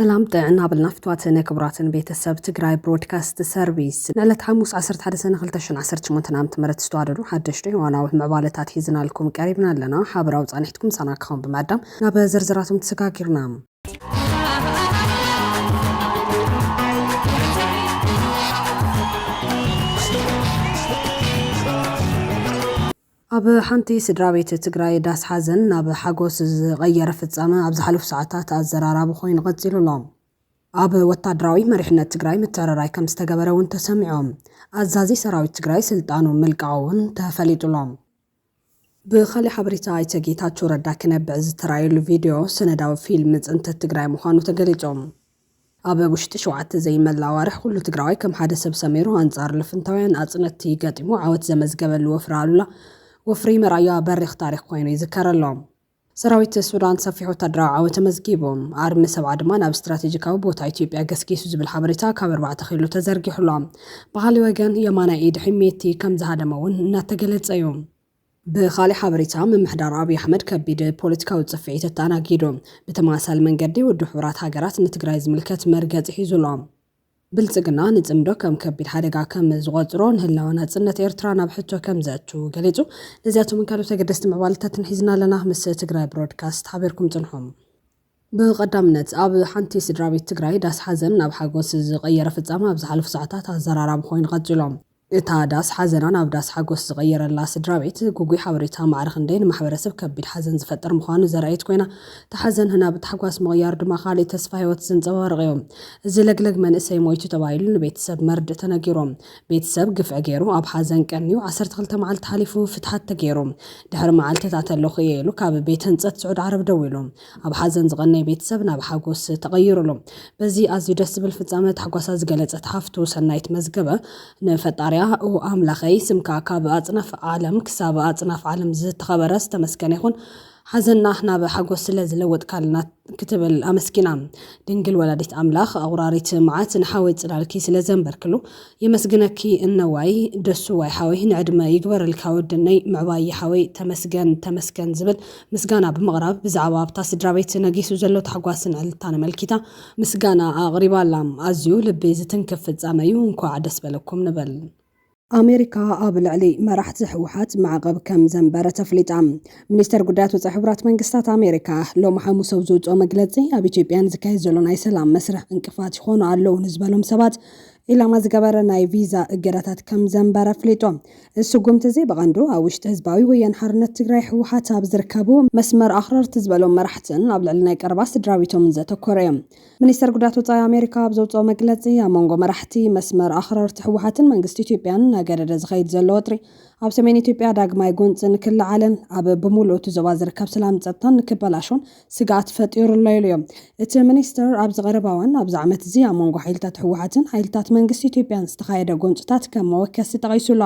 ሰላም ጥዕና ብልና ፍትዋትን ክቡራትን ቤተሰብ ትግራይ ብሮድካስት ሰርቪስ፣ ንዕለት ሓሙስ ዓሰርተ ሓደ ሰነ ክልተ ሽሕን ዓሰርተ ሸሞንተን ዓመተ ምህረት ዝተዋደዱ ሓደሽቲ እዋናዊ ምዕባለታት ሒዝናልኩም ቀሪብና ኣለና። ሓበራዊ ጻንሒትኩም ሳና ክኸውን ብምዕዳም ናብ ዝርዝራቶም ተሰጋጊርና። ኣብ ሓንቲ ስድራ ቤት ትግራይ ዳስ ሓዘን ናብ ሓጎስ ዝቐየረ ፍጻመ ኣብ ዝሓለፉ ሰዓታት ኣዘራራቢ ኮይኑ ቀጺሉ ኣሎ። ኣብ ወታደራዊ መሪሕነት ትግራይ ምትዕርራይ ከም ዝተገበረ እውን ተሰሚዖም። ኣዛዚ ሰራዊት ትግራይ ስልጣኑ ምልቃቑ እውን ተፈሊጡ ኣሎ። ብኻሊእ ሓበሬታ ኣይተ ጌታቸው ረዳ ክነብዕ ዝተራእየሉ ቪድዮ ሰነዳዊ ፊልም ጽንተት ትግራይ ምዃኑ ተገሊጹ። ኣብ ውሽጢ ሸውዓተ ዘይመላ ኣዋርሕ ኩሉ ትግራዋይ ከም ሓደ ሰብ ሰሚሩ ኣንጻር ልፍንታውያን ኣጽነቲ ገጢሙ ዓወት ዘመዝገበሉ ወፍሪ ኣሉላ ወፍሪ መርኣያ በሪኽ ታሪኽ ኮይኑ ይዝከር ኣሎ። ሰራዊት ሱዳን ሰፊሕ ወታደራዊ ዓወት ተመዝጊቡ። ኣርሚ ሰብዓ ድማ ናብ ስትራቴጂካዊ ቦታ ኢትዮጵያ ገስጊሱ ዝብል ሓበሬታ ካብ ኣርባዕተ ኪሎ ተዘርጊሑ ኣሎ። ብኻሊእ ወገን የማናይ ኢድ ሕሜቲ ከም ዝሃደመ እውን እናተገለጸ እዩ። ብኻሊእ ሓበሬታ ምምሕዳር ኣብይ ኣሕመድ ከቢድ ፖለቲካዊ ጽፍዒት ተኣናጊዱ። ብተመሳሳሊ መንገዲ ውድብ ሕቡራት ሃገራት ንትግራይ ዝምልከት መርገጺ ሒዙ ኣሎ። ብልጽግና ንጽምዶ ከም ከቢድ ሓደጋ ከም ዝቖጽሮ ንህላወ ናጽነት ኤርትራ ናብ ሕቶ ከም ዘእቱ ገሊጹ። ነዚኣቶምን ካልኦት ኣገደስቲ ምዕባለታትን ሒዝና ኣለና። ምስ ትግራይ ብሮድካስት ሓቢርኩም ጽንሑ። ብቐዳምነት ኣብ ሓንቲ ስድራ ቤት ትግራይ ዳስ ሓዘን ናብ ሓጎስ ዝቐየረ ፍጻመ ኣብ ዝሓለፉ ሰዓታት ኣዘራራቢ ኮይኑ ቀጺሉ። እታ ዳስ ሓዘና ናብ ዳስ ሓጎስ ዝቐየረላ ስድራ ቤት ግጉይ ሓበሬታ ማዕረ ክንደይ ንማሕበረሰብ ከቢድ ሓዘን ዝፈጥር ምዃኑ ዘርኣየት ኮይና፣ እቲ ሓዘን ናብ ታሕጓስ ምቕያር ድማ ካልእ ተስፋ ህይወት ዘንጸባርቕ እዩ። እዚ ለግለግ መንእሰይ ሞይቱ ተባሂሉ ንቤተሰብ መርድእ ተነጊሩ። ቤተሰብ ግፍዒ ገይሩ ኣብ ሓዘን ቀንዩ ዓሰርተ ክልተ መዓልቲ ሓሊፉ ፍትሓት ተገይሩ። ድሕሪ መዓልትታት ኣለኹ እየ ኢሉ ካብ ቤት ህንጸት ስዑድ ዓረብ ደዊሉ። ኣብ ሓዘን ዝቐነየ ቤተሰብ ናብ ሓጎስ ተቐይሩሉ። በዚ ኣዝዩ ደስ ዝብል ፍጻመ ታሕጓሳ ዝገለጸት ሓፍቱ ሰናይት መዝገበ፣ ንፈጣሪያ፣ "ኦ ኣምላኸይ፣ ስምካ ካብ ኣጽናፍ ዓለም ክሳብ ኣጽናፍ ዓለም ዝተኸበረ ዝተመስገነ ይኹን፣ ሓዘንና ናብ ሓጎስ ስለ ዝለወጥካልና" ክትብል ኣመስጊና። "ድንግል ወላዲት ኣምላኽ ኣቑራሪት መዓት ንሓወይ ጽላልኪ ስለ ዘንበርክሉ የመስግነኪ እነዋይ ደሱዋይ ሓወይ፣ ንዕድመ ይግበረልካ ወድነይ ምዕባይ ሓወይ፣ ተመስገን ተመስገን" ዝብል ምስጋና ብምቕራብ ብዛዕባ ኣብታ ስድራ ቤት ነጊሱ ዘሎ ታሕጓስን ዕልልታን ኣመልኪታ ምስጋና ኣቕሪባ ኣላ። ኣዝዩ ልቢ ዝትንክፍ ፍጻመ እዩ፣ እንኳዕ ደስ በለኩም ንብል። ኣሜሪካ ኣብ ልዕሊ መራሕቲ ህወሓት ማዕቐብ ከም ዘንበረት ኣፍሊጣ። ሚኒስተር ጉዳያት ወጻኢ ሕቡራት መንግስታት ኣሜሪካ ሎሚ ሓሙስ ኣብ ዘውፅኦ መግለፂ፣ ኣብ ኢትዮጵያ ንዝካየድ ዘሎ ናይ ሰላም መስርሕ ዕንቅፋት ይኾኑ ኣለዉ ንዝበሎም ሰባት ኢላማ ዝገበረ ናይ ቪዛ እገዳታት ከም ዘንበረ ኣፍሊጡ። እዚ ስጉምቲ እዚ ብቐንዱ ኣብ ውሽጢ ህዝባዊ ወያነ ሓርነት ትግራይ ህወሓት ኣብ ዝርከቡ መስመር ኣኽረርቲ ዝበሎም መራሕትን ኣብ ልዕሊ ናይ ቀረባ ስድራ ቤቶምን ዘተኮረ እዩ። ሚኒስተር ጉዳያት ወጻኢ ኣሜሪካ ኣብ ዘውፅኦ መግለፂ፣ ኣብ መንጎ መራሕቲ መስመር ኣኽረርቲ ህወሓትን መንግስቲ ኢትዮጵያን እናገደደ ዝኸይድ ዘሎ ወጥሪ ኣብ ሰሜን ኢትዮጵያ ዳግማይ ጎንፂ ንክለዓልን ኣብ ብምሉእ እቲ ዞባ ዝርከብ ሰላም ጸጥታን ንክበላሾን ስግኣት ፈጢሩ ኣሎ ኢሉ እዩ። እቲ ሚኒስተር ኣብዚ ቀረባ እዋን ኣብዚ ዓመት እዚ ኣብ መንጎ ሓይልታት ህወሓትን ሓይልታት መንግስቲ ኢትዮጵያን ዝተኻየደ ጎንፅታት ከም መወከሲ ጠቒሱ ኣሎ።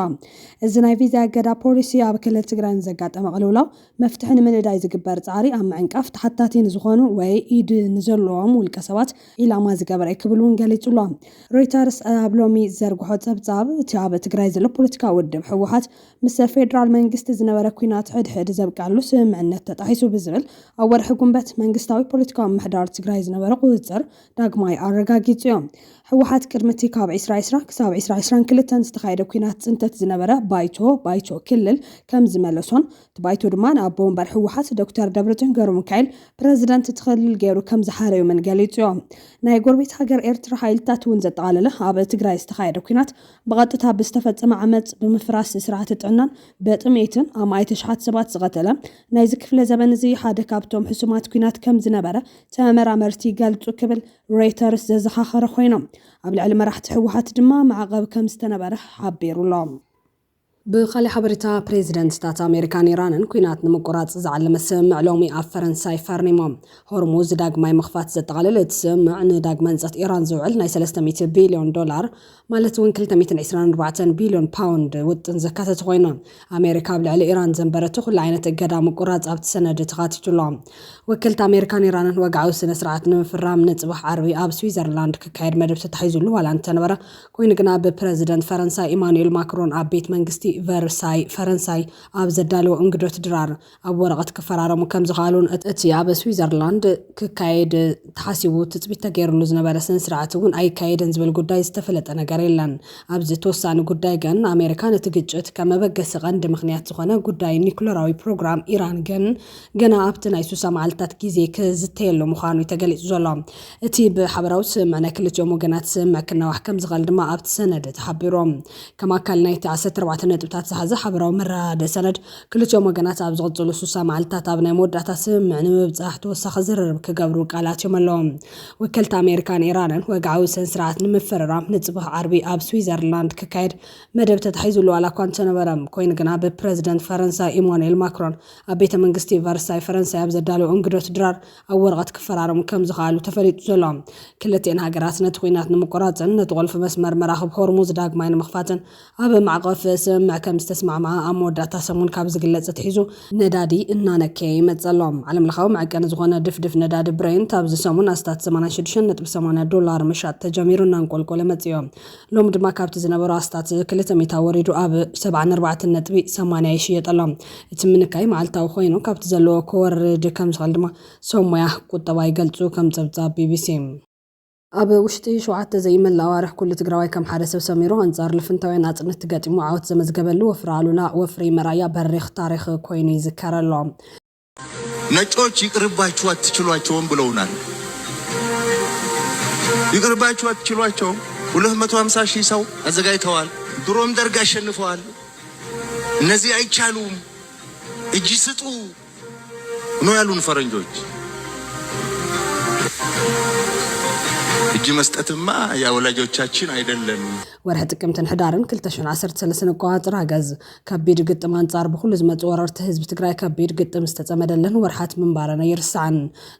እዚ ናይ ቪዛ እገዳ ፖሊሲ ኣብ ክልል ትግራይ ንዘጋጠመ ቅልውላው መፍትሒ ንምንዳይ ዝግበር ጻዕሪ ኣብ ምዕንቃፍ ተሓታቲ ንዝኾኑ ወይ ኢድ ንዘለዎም ውልቀ ሰባት ኢላማ ዝገበረ እዩ ክብል እውን ገሊጹ ኣሎ። ሮይተርስ ኣብ ሎሚ ዘርግሖ ጸብጻብ፣ እቲ ኣብ ትግራይ ዘሎ ፖለቲካዊ ውድብ ህወሓት ምስ ፌደራል መንግስቲ ዝነበረ ኲናት ሕድሕድ ዘብቅዓሉ ስምምዕነት ተጣሒሱ ብዝብል ኣብ ወርሒ ጉንበት መንግስታዊ ፖለቲካዊ ምሕዳር ትግራይ ዝነበረ ቁጽጽር ዳግማይ ኣረጋጊጹ እዩ። ህወሓት ቅድሚ እቲ ካብ ዕስራ ዕስራ ክሳብ ዕስራ ዕስራን ክልተን ዝተኻየደ ኲናት ጽንተት ዝነበረ ባይቶ፣ ባይቶ ክልል ከም ዝመለሶን እቲ ባይቶ ድማ ንኣቦ ወንበር ህወሓት ዶክተር ደብረጽዮን ገብረሚካኤል ፕረዚደንት እቲ ክልል ገይሩ ከም ዝሓረዮምን ገሊጹ እዩ። ናይ ጎረቤት ሃገር ኤርትራ ሓይልታት እውን ዘጠቓለለ ኣብ ትግራይ ዝተኻየደ ኲናት ብቐጥታ ብዝተፈጸመ ዓመጽ፣ ብምፍራስ ስርዓተ ጥዕናን ብጥሜትን ኣማኢት ኣሽሓት ሰባት ዝቐተለ ናይዚ ክፍለ ዘበን እዚ ሓደ ካብቶም ሕሱማት ኲናት ከም ዝነበረ ተመራመርቲ ይገልጹ ክብል ሮይተርስ ዘዘኻኸረ ኮይኖም፣ ኣብ ልዕሊ መራሕቲ ህወሓት ድማ ማዕቐብ ከም ዝተነበረ ሓቢሩ ኣሎ። ብኻሊእ ሓበሬታ፣ ፕሬዚደንትታት ኣሜሪካን ኢራንን ኲናት ንምቁራጽ ዝዓለመ ስምምዕ ሎሚ ኣብ ፈረንሳይ ፈርሚሞም። ሆርሙዝ ዳግማይ ምኽፋት ዘጠቓልል እቲ ስምምዕ ንዳግመ ህንጸት ኢራን ዝውዕል ናይ ሰለስተ ሚእቲ ቢልዮን ዶላር፣ ማለት እውን ክልተ ሚእትን ዕስራን ኣርባዕተን ቢልዮን ፓውንድ ውጥን ዘካተተ ኮይኑ፣ ኣሜሪካ ኣብ ልዕሊ ኢራን ዘንበረቶ ኩሉ ዓይነት እገዳ ምቁራጽ ኣብቲ ሰነድ ተኻቲቱ ኣሎ። ወከልቲ ኣሜሪካን ኢራንን ወግዓዊ ስነ ስርዓት ንምፍራም ንጽባሕ ዓርቢ ኣብ ስዊዘርላንድ ክካየድ መደብ ተታሒዙሉ ዋላ እንተነበረ፣ ኮይኑ ግና ብፕረዚደንት ፈረንሳ ኢማኑኤል ማክሮን ኣብ ቤት መንግስቲ ቨርሳይ ፈረንሳይ ኣብ ዘዳለዎ እንግዶት ድራር ኣብ ወረቐት ክፈራረሙ ከም ዝኸኣሉን እቲ ኣብ ስዊዘርላንድ ክካየድ ተሓሲቡ ትፅቢት ተገይሩሉ ዝነበረ ስነ ስርዓት እውን ኣይካየድን ዝብል ጉዳይ ዝተፈለጠ ነገር የለን። ኣብዚ ተወሳኒ ጉዳይ ግን ኣሜሪካ ነቲ ግጭት ከም መበገሲ ቀንዲ ምክንያት ዝኾነ ጉዳይ ኒኩለራዊ ፕሮግራም ኢራን ግን ገና ኣብቲ ናይ ሱሳ መዓልታት ግዜ ክዝተየሉ ምዃኑ እዩ ተገሊጹ ዘሎ። እቲ ብሓበራዊ ስምምዕ ናይ ክልቲኦም ወገናት ስምምዕ ክናዋሕ ከም ዝኽእል ድማ ኣብቲ ሰነድ ተሓቢሩ። ከም ኣካል ናይቲ ዓሰርተ ኣርባዕተ ነጥብታት ዝሓዘ ሓበራዊ መረዳድእ ሰነድ፣ ክልቲኦም ወገናት ኣብ ዝቕጽሉ ሱሳ መዓልታት ኣብ ናይ መወዳእታ ስምምዕ ንምብጻሕ ተወሳኺ ዝርርብ ክገብሩ ቃላት እዮም ኣለዎም። ወከልቲ ኣሜሪካን ኢራንን ወግዓዊ ስነ ስርዓት ንምፍርራም ንጽባሕ ዓርቢ ኣብ ስዊዘርላንድ ክካየድ መደብ ተታሒዙሉ ዋላ እኳ እንተነበረ፣ ኮይኑ ግና ብፕረዚደንት ፈረንሳ ኢማኑኤል ማክሮን ኣብ ቤተ መንግስቲ ቨርሳይ ፈረንሳይ ኣብ ዘዳለዎ እንግዶት ድራር ኣብ ወረቐት ክፈራረሙ ከም ዝኸኣሉ ተፈሊጡ ዘሎ። ክልቲኤን ሃገራት ነቲ ኲናት ንምቁራጽን ነቲ ቁልፊ መስመር መራኽብ ሆርሙዝ ዳግማይ ንምኽፋትን ኣብ ማዕቐፍ ስምምዕ ከም ዝተስማዕምዓ ኣብ መወዳእታ ሰሙን ካብ ዝግለጽ ኣትሒዙ ነዳዲ እናነከየ ይመጽእ ኣሎ። ዓለምለኻዊ መዐቀኒ ዝኾነ ድፍድፍ ነዳዲ ብሬንት ኣብዚ ሰሙን ኣስታት ሰማንያ ሽዱሽተ ነጥቢ ሰማንያ ዶላር ምሻጥ ተጀሚሩ እናንቆልቆለ መጽዮ። ሎሚ ድማ ካብቲ ዝነበሮ ኣስታት ክልተ ሚእታ ወሪዱ ኣብ ሰብዓን ኣርባዕተን ነጥቢ ሰማንያ ይሽየጥ ኣሎ። እቲ ምንካይ መዓልታዊ ኮይኑ ካብቲ ዘለዎ ክወርድ ከም ዝኽእል ድማ ሰብ ሞያ ቁጠባ ይገልጹ፣ ከም ጸብጻብ ቢቢሲ። ኣብ ውሽጢ ሸውዓተ ዘይመልእ ኣዋርሕ ኩሉ ትግራዋይ ከም ሓደ ሰብ ሰሚሩ ኣንጻር ልፍንታዊ ናጽነት ገጢሙ ዓወት ዘመዝገበሉ ወፍሪ ኣሉላ፣ ወፍሪ መራያ በሪኽ ታሪኽ ኮይኑ ይዝከር ኣሎ። ነጮች ይቅርባችሁ አትችሏቸውም ብለውናል። ይቅርባችሁ አትችሏቸውም። ሁለት መቶ ሃምሳ ሺህ ሰው አዘጋጅተዋል። ድሮም ደርግ አሸንፈዋል። እነዚህ አይቻሉም፣ እጅ ስጡ ነው ያሉን ፈረንጆች። እጅ መስጠትማ የወላጆቻችን አይደለም። ወርሒ ጥቅምትን ሕዳርን ክልተ ሽሕን ዓሰርተ ሰለስተን ኣቆጻጽራ ገዝ ከቢድ ግጥም ኣንጻር ብኹሉ ዝመጹ ወረርቲ ህዝቢ ትግራይ ከቢድ ግጥም ዝተጸመደለን ወርሓት ምንባረን ኣይርሳዕን።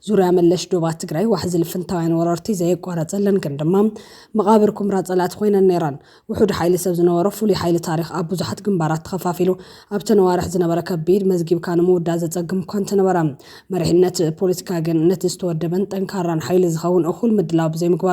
ዙርያ መለሽ ዶባት ትግራይ ዋሕዚ ልፍንታውያን ወረርቲ ዘየቋረጸለን ግን ድማ መቓብር ኩምራ ጸላእቲ ኮይነን ነይረን። ውሑድ ሓይሊ ሰብ ዝነበሮ ፍሉይ ሓይሊ ታሪኽ ኣብ ብዙሓት ግንባራት ተኸፋፊሉ ኣብተን ኣዋርሕ ዝነበረ ከቢድ መዝጊብካ ንምውዳእ ዘጸግም እኳ እንተነበረ፣ መሪሕነት ፖለቲካ ግን ነቲ ዝተወደበን ጠንካራን ሓይሊ ዝኸውን እኹል ምድላው ብዘይምግባሩ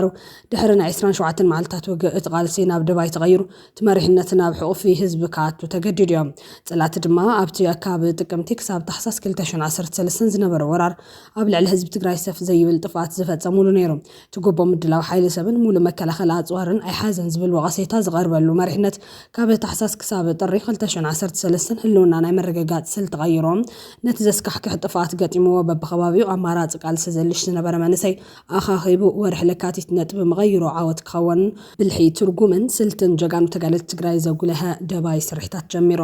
ድሕሪ ናይ ዕስራን ሸውዓተን መዓልታት ውግእ እቲ ቃልሲ ናብ ደባይ ተቐይሩ እቲ መሪሕነት ናብ ሕቑፊ ህዝቢ ክኣቱ ተገዲዱ እዩ። ጸላእቲ ድማ ኣብቲ ካብ ጥቅምቲ ክሳብ ታሕሳስ ክልተ ሽሕን ዓሰርተ ሰለስተን ዝነበረ ወራር ኣብ ልዕሊ ህዝቢ ትግራይ ሰፍ ዘይብል ጥፍኣት ዝፈጸሙሉ ነይሩ። እቲ ጎቦ ምድላው ሓይሊ ሰብን ሙሉእ መከላኸሊ ኣፅዋርን ኣይሓዘን ዝብል ወቐሴታ ዝቐርበሉ መሪሕነት ካብ ታሕሳስ ክሳብ ጥሪ ክልተ ሽሕን ዓሰርተ ሰለስተን ህልውና ናይ ምርግጋፅ ስልቲ ቀይሩ ነቲ ዘስካሕክሕ ጥፍኣት ገጢምዎ በብኸባቢኡ ኣማራፂ ቃልሲ ዘልሽ ዝነበረ መንእሰይ ኣኻኺቡ ወርሒ ለካቲት ነጥቢ መቐይሮ ዓወት ክኸውን ብልሒ ትርጉምን ስልትን ጀጋኑ ተጋደልቲ ትግራይ ዘጉለሀ ደባይ ስርሒታት ጀሚሩ።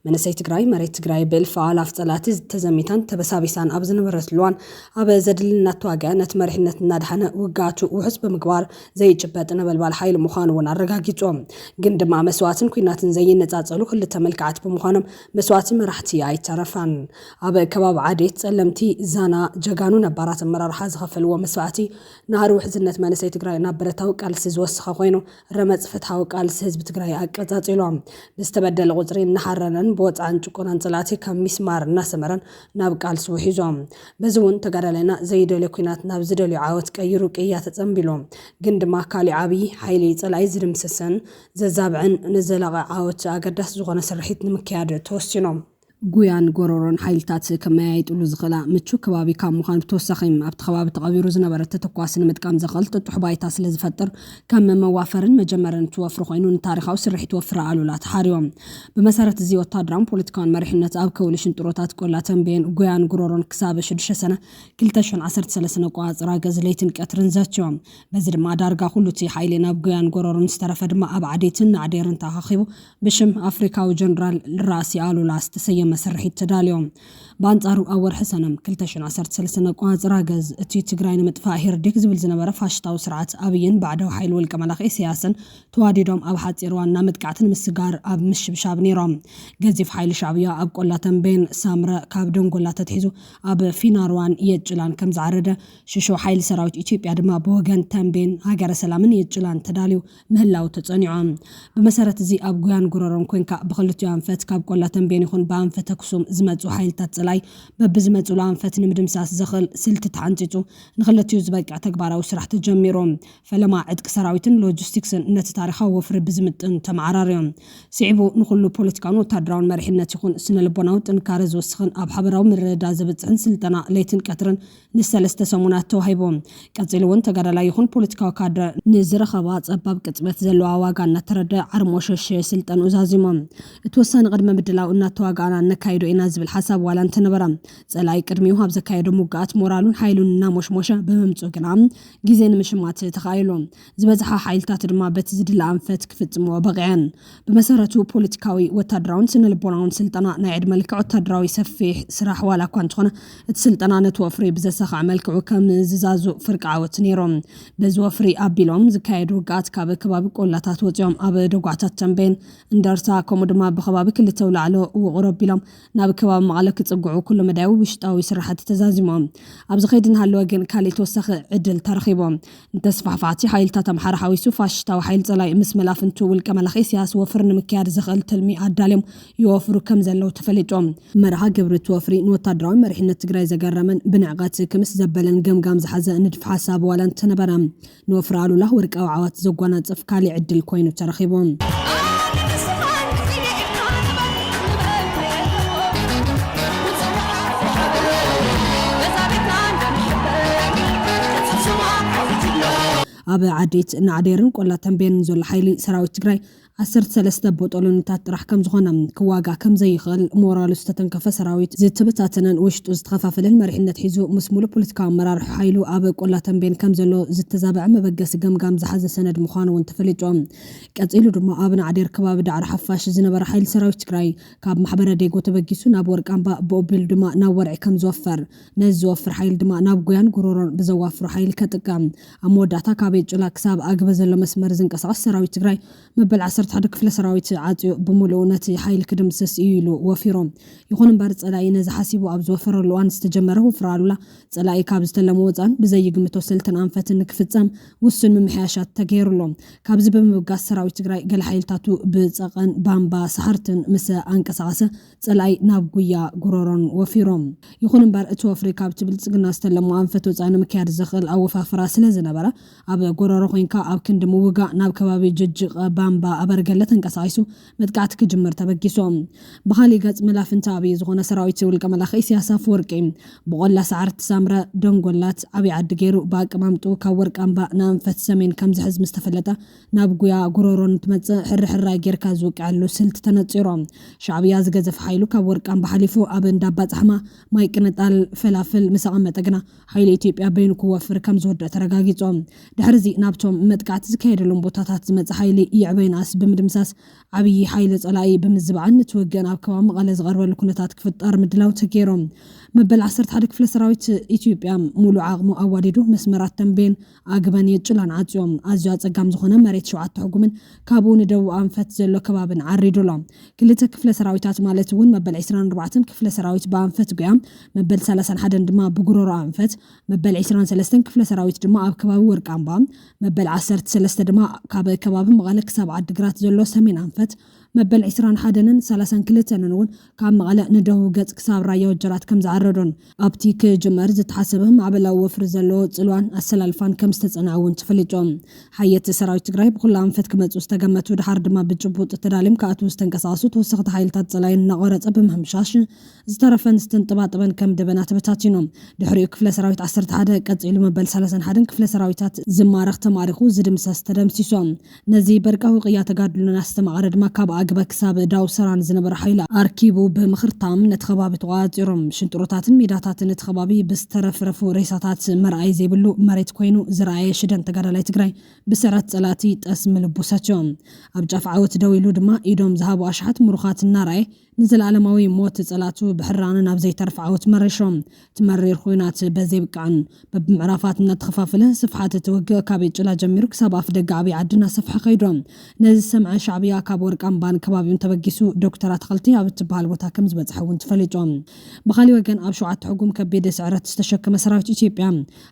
መንእሰይ ትግራይ መሬት ትግራይ ብእልፊ ኣላፍ ፀላእቲ ተዘሚታን ተበሳቢሳን ኣብ ዝነበረትሉ እዋን ኣብ ዘድሊ እናተዋግዐ ነቲ መሪሕነት እናድሓነ ውግኣቱ ውሑስ ብምግባር ዘይጭበጥ ነበልባል ሓይሊ ምዃኑ እውን ኣረጋጊፁ። ግን ድማ መስዋእትን ኲናትን ዘይነፃፀሉ ክልተ መልክዓት ብምዃኖም መስዋእቲ መራሕቲ ኣይተረፋን። ኣብ ከባቢ ዓዴት፣ ጸለምቲ፣ ዛና ጀጋኑ ነባራት ኣመራርሓ ዝኸፈልዎ መስዋእቲ ናህሪ ውሕዝነት መንእሰይ ትግራይ ናብ ብረታዊ ቃልሲ ዝወሰኸ ኮይኑ ረመፅ ፍትሓዊ ቃልሲ ህዝቢ ትግራይ ኣቀፃፂሉ። ብዝተበደለ ቁፅሪ እናሓረነን ብወፅዓን ጭቆናን ፀላእቲ ከም ሚስማር እናሰመረን ናብ ቃልሲ ውሒዞም። በዚ እውን ተጋዳላይና ዘይደልዮ ኲናት ናብ ዝደልዮ ዓወት ቀይሩ ቅያ ተፀንቢሉ። ግን ድማ ካሊእ ዓብዪ ሓይሊ ፀላኢ ዝድምስስን ዘዛብዕን ንዘላቒ ዓወት ኣገዳሲ ዝኾነ ስርሒት ንምክያድ ተወሲኖም። ጉያን ጎረሮን ሓይልታት ከመያይጥሉ ዝኽእላ ምቹ ከባቢ ካብ ምዃን ብተወሳኺ ኣብቲ ከባቢ ተቐቢሩ ዝነበረ ተተኳሲ ንምጥቃም ዘኽእል ጥጡሕ ባይታ ስለ ዝፈጥር ከም መዋፈርን መጀመርን እቲ ወፍሪ ኮይኑ ንታሪኻዊ ስርሒት ወፍሪ ኣሉላ ተሓርዮም። ብመሰረት እዚ ወታደራውን ፖለቲካውን መሪሕነት ኣብ ከውሊ ሽንጥሮታት ቆላ ተንቤን ጉያን ጎረሮን ክሳብ ሽዱሽተ ሰነ ክልተ ሽሕን ዓሰርተ ሰለስተን ኣቆጻጽራ ገዝ ለይትን ቀትርን ዘትዮም። በዚ ድማ ዳርጋ ኩሉ እቲ ሓይሊ ናብ ጉያን ጎረሮን ዝተረፈ ድማ ኣብ ዓዴትን ናዕዴርን ተኣኻኺቡ ብሽም ኣፍሪካዊ ጀነራል ራእሲ ኣሉላ ዝተሰየመ ስርሒት ተዳልዮም። ብኣንጻሩ ኣብ ወርሒ ሰነ ክልተ ሽሕን ዓሰርተ ሰለስተን ኣቆጻጽራ ገዝ እቲ ትግራይ ንምጥፋእ ሄርዴክ ዝብል ዝነበረ ፋሽስታዊ ስርዓት ኣብይን ባዕዳዊ ሓይሊ ውልቀ መላኺ ኢሳያስን ተዋዲዶም ኣብ ሓጺር እዋን ናብ መጥቃዕትን ምስጋር ኣብ ምሽብሻብ ነይሮም። ገዚፍ ሓይሊ ሻዕብያ ኣብ ቆላ ተንቤን ሳምረ ካብ ደንጎላ ተትሒዙ ኣብ ፊናርዋን የጭላን ከም ዝዓረደ ሽሾ ሓይሊ ሰራዊት ኢትዮጵያ ድማ ብወገን ተንቤን ሃገረ ሰላምን የጭላን ተዳልዩ ምህላው ተጸኒዖም። ብመሰረት እዚ ኣብ ጉያን ጉረሮን ኮንካ ብክልቲኡ ኣንፈት ካብ ቆላ ተንቤን ይኹን ብኣንፈት ተኩሶም ዝመፁ ሓይልታት ፀላይ በብዝመፅሉ ኣንፈት ንምድምሳስ ዘኽእል ስልቲ ተሓንፂፁ ንክልቲኡ ዝበቅዕ ተግባራዊ ስራሕ ተጀሚሩ። ፈለማ ዕጥቂ ሰራዊትን ሎጂስቲክስን ነቲ ታሪኻዊ ወፍሪ ብዝምጥን ተመዓራርዮም። ስዒቡ ንኩሉ ፖለቲካውን ወታደራውን መሪሕነት ይኹን ስነ ልቦናዊ ጥንካረ ዝወስኽን ኣብ ሓበራዊ ምርድዳ ዘብፅሕን ስልጠና ለይትን ቀትርን ንሰለስተ ሰሙናት ተዋሂቦም። ቀፂሉ እውን ተጋዳላይ ይኹን ፖለቲካዊ ካድረ ንዝረኸባ ፀባብ ቅፅበት ዘለዋ ዋጋ እናተረደ ዓርሞሸሸ ስልጠንኡ ዛዚሞም። እቲ ወሳኒ ቅድመ ምድላው እናተዋጋእና ነካይዶ ኢና ዝብል ሓሳብ ዋላ እንተነበረ፣ ፀላኢ ቅድሚኡ ኣብ ዘካየዶ ሙጋኣት ሞራሉን ሓይሉን እናሞሽሞሸ ብምምፁ ግና ግዜ ንምሽማት ተኻኢሉ። ዝበዝሓ ሓይልታት ድማ በቲ ዝድለ ኣንፈት ክፍፅምዎ በቂዐን። ብመሰረቱ ፖለቲካዊ፣ ወታደራውን ስነ ልቦናውን ስልጠና ናይ ዕድመ ልክዕ ወታደራዊ ሰፊሕ ስራሕ ዋላ እኳ እንተኾነ፣ እቲ ስልጠና ነቲ ወፍሪ ብዘሳኽዐ መልክዑ ከም ዝዛዙ ፍርቂ ዓወት ነይሮም። በዚ ወፍሪ ኣቢሎም ዝካየዱ ውግኣት ካብ ከባቢ ቆላታት ወፂኦም ኣብ ደጓታት ተንቤን፣ እንደርታ ከምኡ ድማ ብከባቢ ክልተ ውላዕሎ ውቕሮ ኣቢሎም ናብ ከባቢ መቐለ ክፅግዑ ኩሉ መዳያዊ ውሽጣዊ ስራሕቲ ተዛዚሞም። ኣብዚ ከይዲ እናሃለወ ግን ካሊእ ተወሳኺ ዕድል ተረኺቦም። ንተስፋሕፋሕቲ ሓይልታት ኣምሓራ ሓዊሱ ፋሽስታዊ ሓይሊ ፀላኢ ምስ መላፍንቱ ውልቀ መላኺ ኢሳያስ ወፍሪ ንምክያድ ዘኽእል ትልሚ ኣዳልዮም ይወፍሩ ከም ዘለዉ ተፈሊጡ። መርሃ ግብሪ እቲ ወፍሪ ንወታደራዊ መሪሕነት ትግራይ ዘገረመን ብንዕቐት ክምስ ዘበለን ገምጋም ዝሓዘ ንድፊ ሓሳብ ዋላ እንተነበረ፣ ንወፍሪ ኣሉላ ወርቃዊ ዓወት ዘጓናጽፍ ካሊእ ዕድል ኮይኑ ተረኺቡ። ኣብ ዓዴት ናዕዴርን ቆላ ተንቤንን ዘሎ ሓይሊ ሰራዊት ትግራይ ዓሰርተ ሰለስተ ቦጦሎኒታት ጥራሕ ከም ዝኾነ፣ ክዋጋእ ከም ዘይኽእል፣ ሞራሉ ዝተተንከፈ ሰራዊት፣ ዝተበታተነን ውሽጡ ዝተኸፋፈለን መሪሕነት ሒዙ ምስ ሙሉእ ፖለቲካዊ ኣመራርሓ ሓይሉ ኣብ ቆላ ተንቤን ከም ዘሎ ዝተዛብዐ መበገሲ ገምጋም ዝሓዘ ሰነድ ምዃኑ እውን ተፈሊጡ። ቀጺሉ ድማ ኣብ ናዕዴር ከባቢ ዳዕሮ ሓፋሽ ዝነበረ ሓይሊ ሰራዊት ትግራይ ካብ ማሕበረ ዴጎ ተበጊሱ ናብ ወርቃምባ፣ ብኡቢሉ ድማ ናብ ወርዒ ከም ዝወፈር፣ ነዚ ዝወፍር ሓይሊ ድማ ናብ ጉያን ጉሮሮን ብዘዋፍሮ ሓይሊ ከጥቅዕ፣ ኣብ መወዳእታ ካብ የጩላ ክሳብ ኣግበ ዘሎ መስመር ዝንቀሳቐስ ሰራዊት ትግራይ መበል ዓሰርተ ሓደ ክፍለ ሰራዊት ዓፅዩ ብምሉኡ ነቲ ሓይሊ ክድምስስ እዩ ኢሉ ወፊሩ። ይኹን እምበር ፀላኢ ነዚ ሓሲቡ ኣብ ዝወፈረሉ እዋን ዝተጀመረ ወፍሪ ኣሉላ ፀላኢ ካብ ዝተለሞ ወፃን ብዘይግምቶ ስልትን ኣንፈትን ንክፍፀም ውሱን ምምሕያሻት ተገይሩሉ። ካብዚ ብምብጋስ ሰራዊት ትግራይ ገለ ሓይልታቱ ብፀቐን ባምባ ሰሓርትን ምስ ኣንቀሳቐሰ ፀላኢ ናብ ጉያ ጉሮሮን ወፊሮም። ይኹን እምበር እቲ ወፍሪ ካብቲ ብልፅግና ዝተለሞ ኣንፈት ወፃኢ ንምክያድ ዘኽእል ኣወፋፍራ ስለ ዝነበረ ኣብ ጎረሮ ኮይንካ ኣብ ክንዲ ምውጋእ ናብ ከባቢ ጅጅቕ ባምባ ኣበርገለ ተንቀሳቒሱ መጥቃዕቲ ክጅምር ተበጊሶም። ብኻሊእ ገፅ መላፍንቲ ኣብይ ዝኾነ ሰራዊት ውልቀ መላኺ ኢሳያስ ኣፈወርቂ ብቆላ ሰዓርቲ ሳምረ፣ ደንጎላት፣ ዓብይ ዓዲ ገይሩ ብኣቀማምጡ ካብ ወርቃምባ ንኣንፈት ሰሜን ከም ዝሕዝ ምስ ተፈለጠ ናብ ጉያ ጉሮሮ እንትመፅእ ሕርሕራይ ጌርካ ዝውቅዐሉ ስልቲ ተነፂሩ። ሻዕብያ ዝገዘፈ ሓይሉ ካብ ወርቃምባ ሓሊፉ ኣብ እንዳባ ፃሕማ ማይ ቅንጣል ፈላፍል ምስ ኣቐመጠ ግና ሓይሊ ኢትዮጵያ በይኑ ክወፍር ከም ዝወደእ ተረጋጊጹ። ድሕሪ እዚ ናብቶም መጥቃዕቲ ዝካየደሎም ቦታታት ዝመጸ ሓይሊ ይዕበይንኣስ ብምድምሳስ ዓብዪ ሓይሊ ጸላኢ ብምዝባዕን እቲ ውግእን ኣብ ከባቢ መቐለ ዝቐርበሉ ኩነታት ክፍጠር ምድላው ተገይሩ። መበል ዓሰርተ ሓደ ክፍለ ሰራዊት ኢትዮጵያ ሙሉእ ዓቕሙ ኣዋዲዱ መስመራት ተንቤን ኣግበን የጭላን ዓጽዮም ኣዝዩ ኣጸጋም ዝኾነ መሬት ሸውዓተ ሕጉምን ካብኡ ንደቡብ ኣንፈት ዘሎ ከባብን ዓሪዱ ኣሎ። ክልተ ክፍለ ሰራዊታት ማለት እውን መበል ዕስራን ኣርባዕተን ክፍለ ሰራዊት ብኣንፈት ጉያ፣ መበል ሰላሳን ሓደን ድማ ብጉሮሮ ኣንፈት፣ መበል ዕስራን ሰለስተን ክፍለ ሰራዊት ድማ ኣብ ከባቢ ወርቃምባ፣ መበል ዓሰርተ ሰለስተ ድማ ካብ ከባቢ መቐለ ክሳብ ዓዲግራት ዘሎ ሰሜን ኣንፈት፣ መበል ዕስራን ሓደንን ሰላሳን ክልተንን እውን ካብ መቐለ ንደቡብ ገጽ ክሳብ ራያ ወጀራት ከም ዝዓረዱን ኣብቲ ክጅመር ዝተሓሰበ ማዕበላዊ ወፍሪ ዘለዎ ጽልዋን ኣሰላልፋን ከም ዝተጸንዐ እውን ተፈሊጡ። ሓየት ሰራዊት ትግራይ ብኹሉ ኣንፈት ክመጹ ዝተገመቱ ድሓር ድማ ብጭቡጥ ተዳልዮም ክኣትዉ ዝተንቀሳቐሱ ተወሰኽቲ ሓይልታት ጸላኢ እናቖረጸ ብምሕምሻሽ ዝተረፈን ዝተንጠባጠበን ከም ደበና ተበታቲኑ። ድሕሪኡ ክፍለ ሰራዊት ዓሰርተ ሓደ ቀጺሉ መበል ሰላሳን ሓደን ክፍለ ሰራዊታት ዝማረኽ ተማሪኹ ዝድምሰስ ተደምሲሶም። ነዚ በርቃዊ ቅያ ተጋድሎና ዝተማቐረ ድማ ካብ ኣግበ ክሳብ ዳውሰራን ዝነበረ ሓይሊ ኣርኪቡ ብምኽርታም ነቲ ከባቢ ተቖጻጺሮም። ሽንጥሮታትን ሜዳታትን እቲ ከባቢ ብዝተረፍረፉ ሬሳታት መርኣይ ዘይብሉ መሬት ኮይኑ ዝረኣየ ሽደን ተጋዳላይ ትግራይ ብሰራት ጸላእቲ ጠስሚ ልቡ ሰትዮም። ኣብ ጫፍ ዓወት ደው ኢሉ ድማ ኢዶም ዝሃቡ ኣሽሓት ምሩኻት እናረኣየ ንዘለኣለማዊ ሞት ጸላእቱ ብሕራነ ናብ ዘይተርፍ ዓወት መሪሾም። እቲ መሪር ኹናት በዘይብቅዕን በብምዕራፋት እናተኸፋፈለ ስፍሓት እቲ ውግእ ካብ የጭላ ጀሚሩ ክሳብ ኣፍ ደገ ዓብዪ ዓዲ እናሰፍሐ ከይዱ። ነዚ ዝሰምዐ ሻዕብያ ካብ ወርቃምባ ከባቢውን ተበጊሱ ዶክተር ኣትኸልቲ ኣብ እትበሃል ቦታ ከም ዝበፅሐ እውን ተፈሊጡ። ብኻሊእ ወገን ኣብ ሸውዓተ ሕጉም ከቢድ ስዕረት ዝተሸከመ ሰራዊት ኢትዮጵያ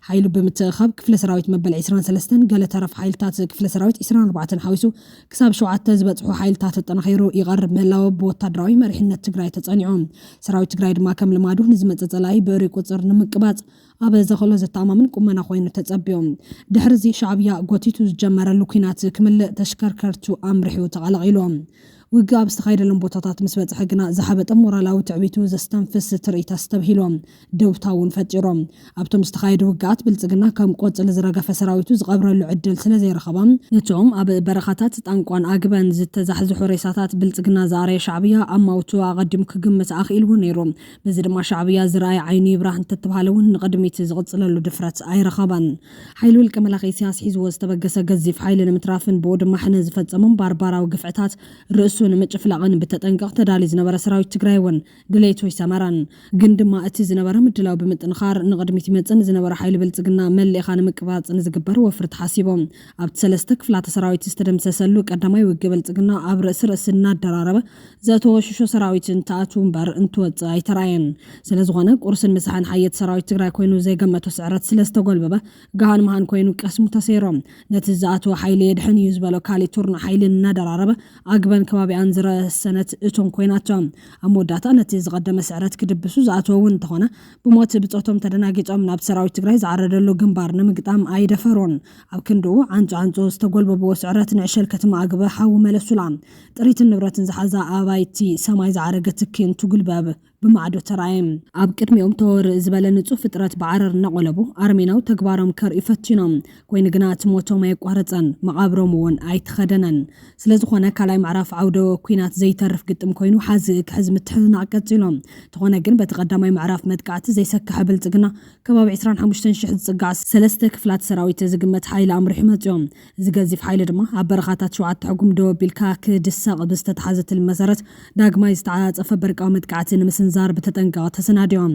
ሓይሉ ብምትእኻብ ክፍለ ሰራዊት መበል ዕስራን ሰለስተን ገለ ተረፍ ሓይልታት ክፍለ ሰራዊት ዕስራን ኣርባዕተን ሓዊሱ ክሳብ ሸውዓተ ዝበፅሑ ሓይልታት ተጠናኺሩ ይቐርብ ምህላው ብወታደራዊ መሪሕነት ትግራይ ተፀኒዑ። ሰራዊት ትግራይ ድማ ከም ልማዱ ንዝመፅእ ፀላኢ ብእሪ ቁፅር ንምቅባፅ ኣብ ዘኸሎ ዘተኣማምን ቁመና ኮይኑ ተጸብዮም። ድሕሪ እዚ ሻዕብያ ጎቲቱ ዝጀመረሉ ኲናት ክምልእ ተሽከርከርቱ ኣምሪሑ ተቐላቒሉ። ውግእ ኣብ ዝተኻየደሎም ቦታታት ምስ በጽሐ ግና ዝሓበጠ ሞራላዊ ትዕቢቱ ዘስተንፍስ ትርኢት ኣስተብሂሎም። ደውታ እውን ፈጢሮም። ኣብቶም ዝተኻየዱ ውግኣት ብልጽግና ከም ቆጽሊ ዝረገፈ ሰራዊቱ ዝቐብረሉ ዕድል ስለ ዘይረኸባ ነቶም ኣብ በረኻታት ጣንቋን ኣግበን ዝተዛሕዝሑ ሬሳታት ብልጽግና ዝኣረየ ሻዕብያ ኣማውቱ ኣቐዲሙ ክግምት ኣኽኢልዎ ነይሩ። በዚ ድማ ሻዕብያ ዝረኣየ ዓይኑ ይብራህ እንተተባሃለ እውን ንቕድሚት ዝቕጽለሉ ድፍረት ኣይረኸበን። ሓይሊ ውልቀ መላኺ ኢሳያስ ሒዝዎ ዝተበገሰ ገዚፍ ሓይሊ ንምትራፍን ብኡ ድማ ሕነ ዝፈጸሞም ባርባራዊ ግፍዕታት ርእሱ ንምጭፍላቕን ብተጠንቀቕ ተዳልዩ ዝነበረ ሰራዊት ትግራይ እውን ድሌቱ ይሰመረን። ግን ድማ እቲ ዝነበረ ምድላው ብምጥንኻር ንቕድሚት ይመጽእ ንዝነበረ ሓይሊ ብልጽግና መሊእኻ ንምቅባጽ ንዝግበር ወፍሪ ተሓሲቦም ኣብቲ ሰለስተ ክፍላተ ሰራዊት ዝተደምሰሰሉ ቀዳማይ ውግእ ብልጽግና ኣብ ርእሲ ርእሲ እናደራረበ ዘእተወ ሽሾ ሰራዊት እንትኣትው እምበር እንትወፅእ ኣይተራእየን። ስለዝኾነ ቁርስን ምሳሕን ሓየት ሰራዊት ትግራይ ኮይኑ ዘይገመቶ ስዕረት ስለዝተጎልበበ ገሃን መሃን ኮይኑ ቀስሙ ተሰይሮም ነቲ ዝኣተወ ሓይሊ የድሕን እዩ ዝበሎ ካሊእ ቱርና ሓይሊ እናደራረበ ኣግበን ከባቢኣን ዝረሰነት እቶም ኮይናቶ። ኣብ መወዳእታ ነቲ ዝቐደመ ስዕረት ክድብሱ ዝኣተወ እውን እንተኾነ ብሞት ብፆቶም ተደናጊፆም ናብ ሰራዊት ትግራይ ዝዓረደሉ ግንባር ንምግጣም ኣይደፈሩን። ኣብ ክንድኡ ዓንፁ ዓንፁ ዝተጎልበብዎ ስዕረት ንዕሸል ከተማ ኣግበ ሓዊ መለሱላ። ጥሪትን ንብረትን ዝሓዛ ኣባይቲ ሰማይ ዝዓረገ ትኪ እንትጉልበብ ብማዕዶ ተራእየ። ኣብ ቅድሚኦም ተወርእ ዝበለ ንፁህ ፍጥረት ብዓረር እናቆለቡ ኣርሜናዊ ተግባሮም ከርእዩ ፈቲኖም። ኮይኑ ግና እቲ ሞቶም ኣየቋረፀን፣ መቓብሮም እውን ኣይተኸደነን። ስለዝኾነ ካልኣይ ምዕራፍ ዓውደ ኩናት ዘይተርፍ ግጥም ኮይኑ ሓዚ ክሕዝ ምትሕንናቕ ቀፂሎም። ተኾነ ግን በቲ ቀዳማይ ምዕራፍ መጥቃዕቲ ዘይሰከሐ ብልፅግና ከባቢ ዕስራን ሓሙሽተን ሽሕ ዝፅጋዕ ሰለስተ ክፍላት ሰራዊት ዝግመት ሓይሊ ኣምሪሑ መፅዮም። እዚ ገዚፍ ሓይሊ ድማ ኣብ በረኻታት ሸውዓተ ሕጉም ደው ኣቢልካ ክድሰቕ ብዝተተሓዘ ትልሚ መሰረት ዳግማይ ዝተዓፃፀፈ በርቃዊ መጥቃዕቲ ንምስንዛር ብተጠንቀቕ ተሰናዲኦም።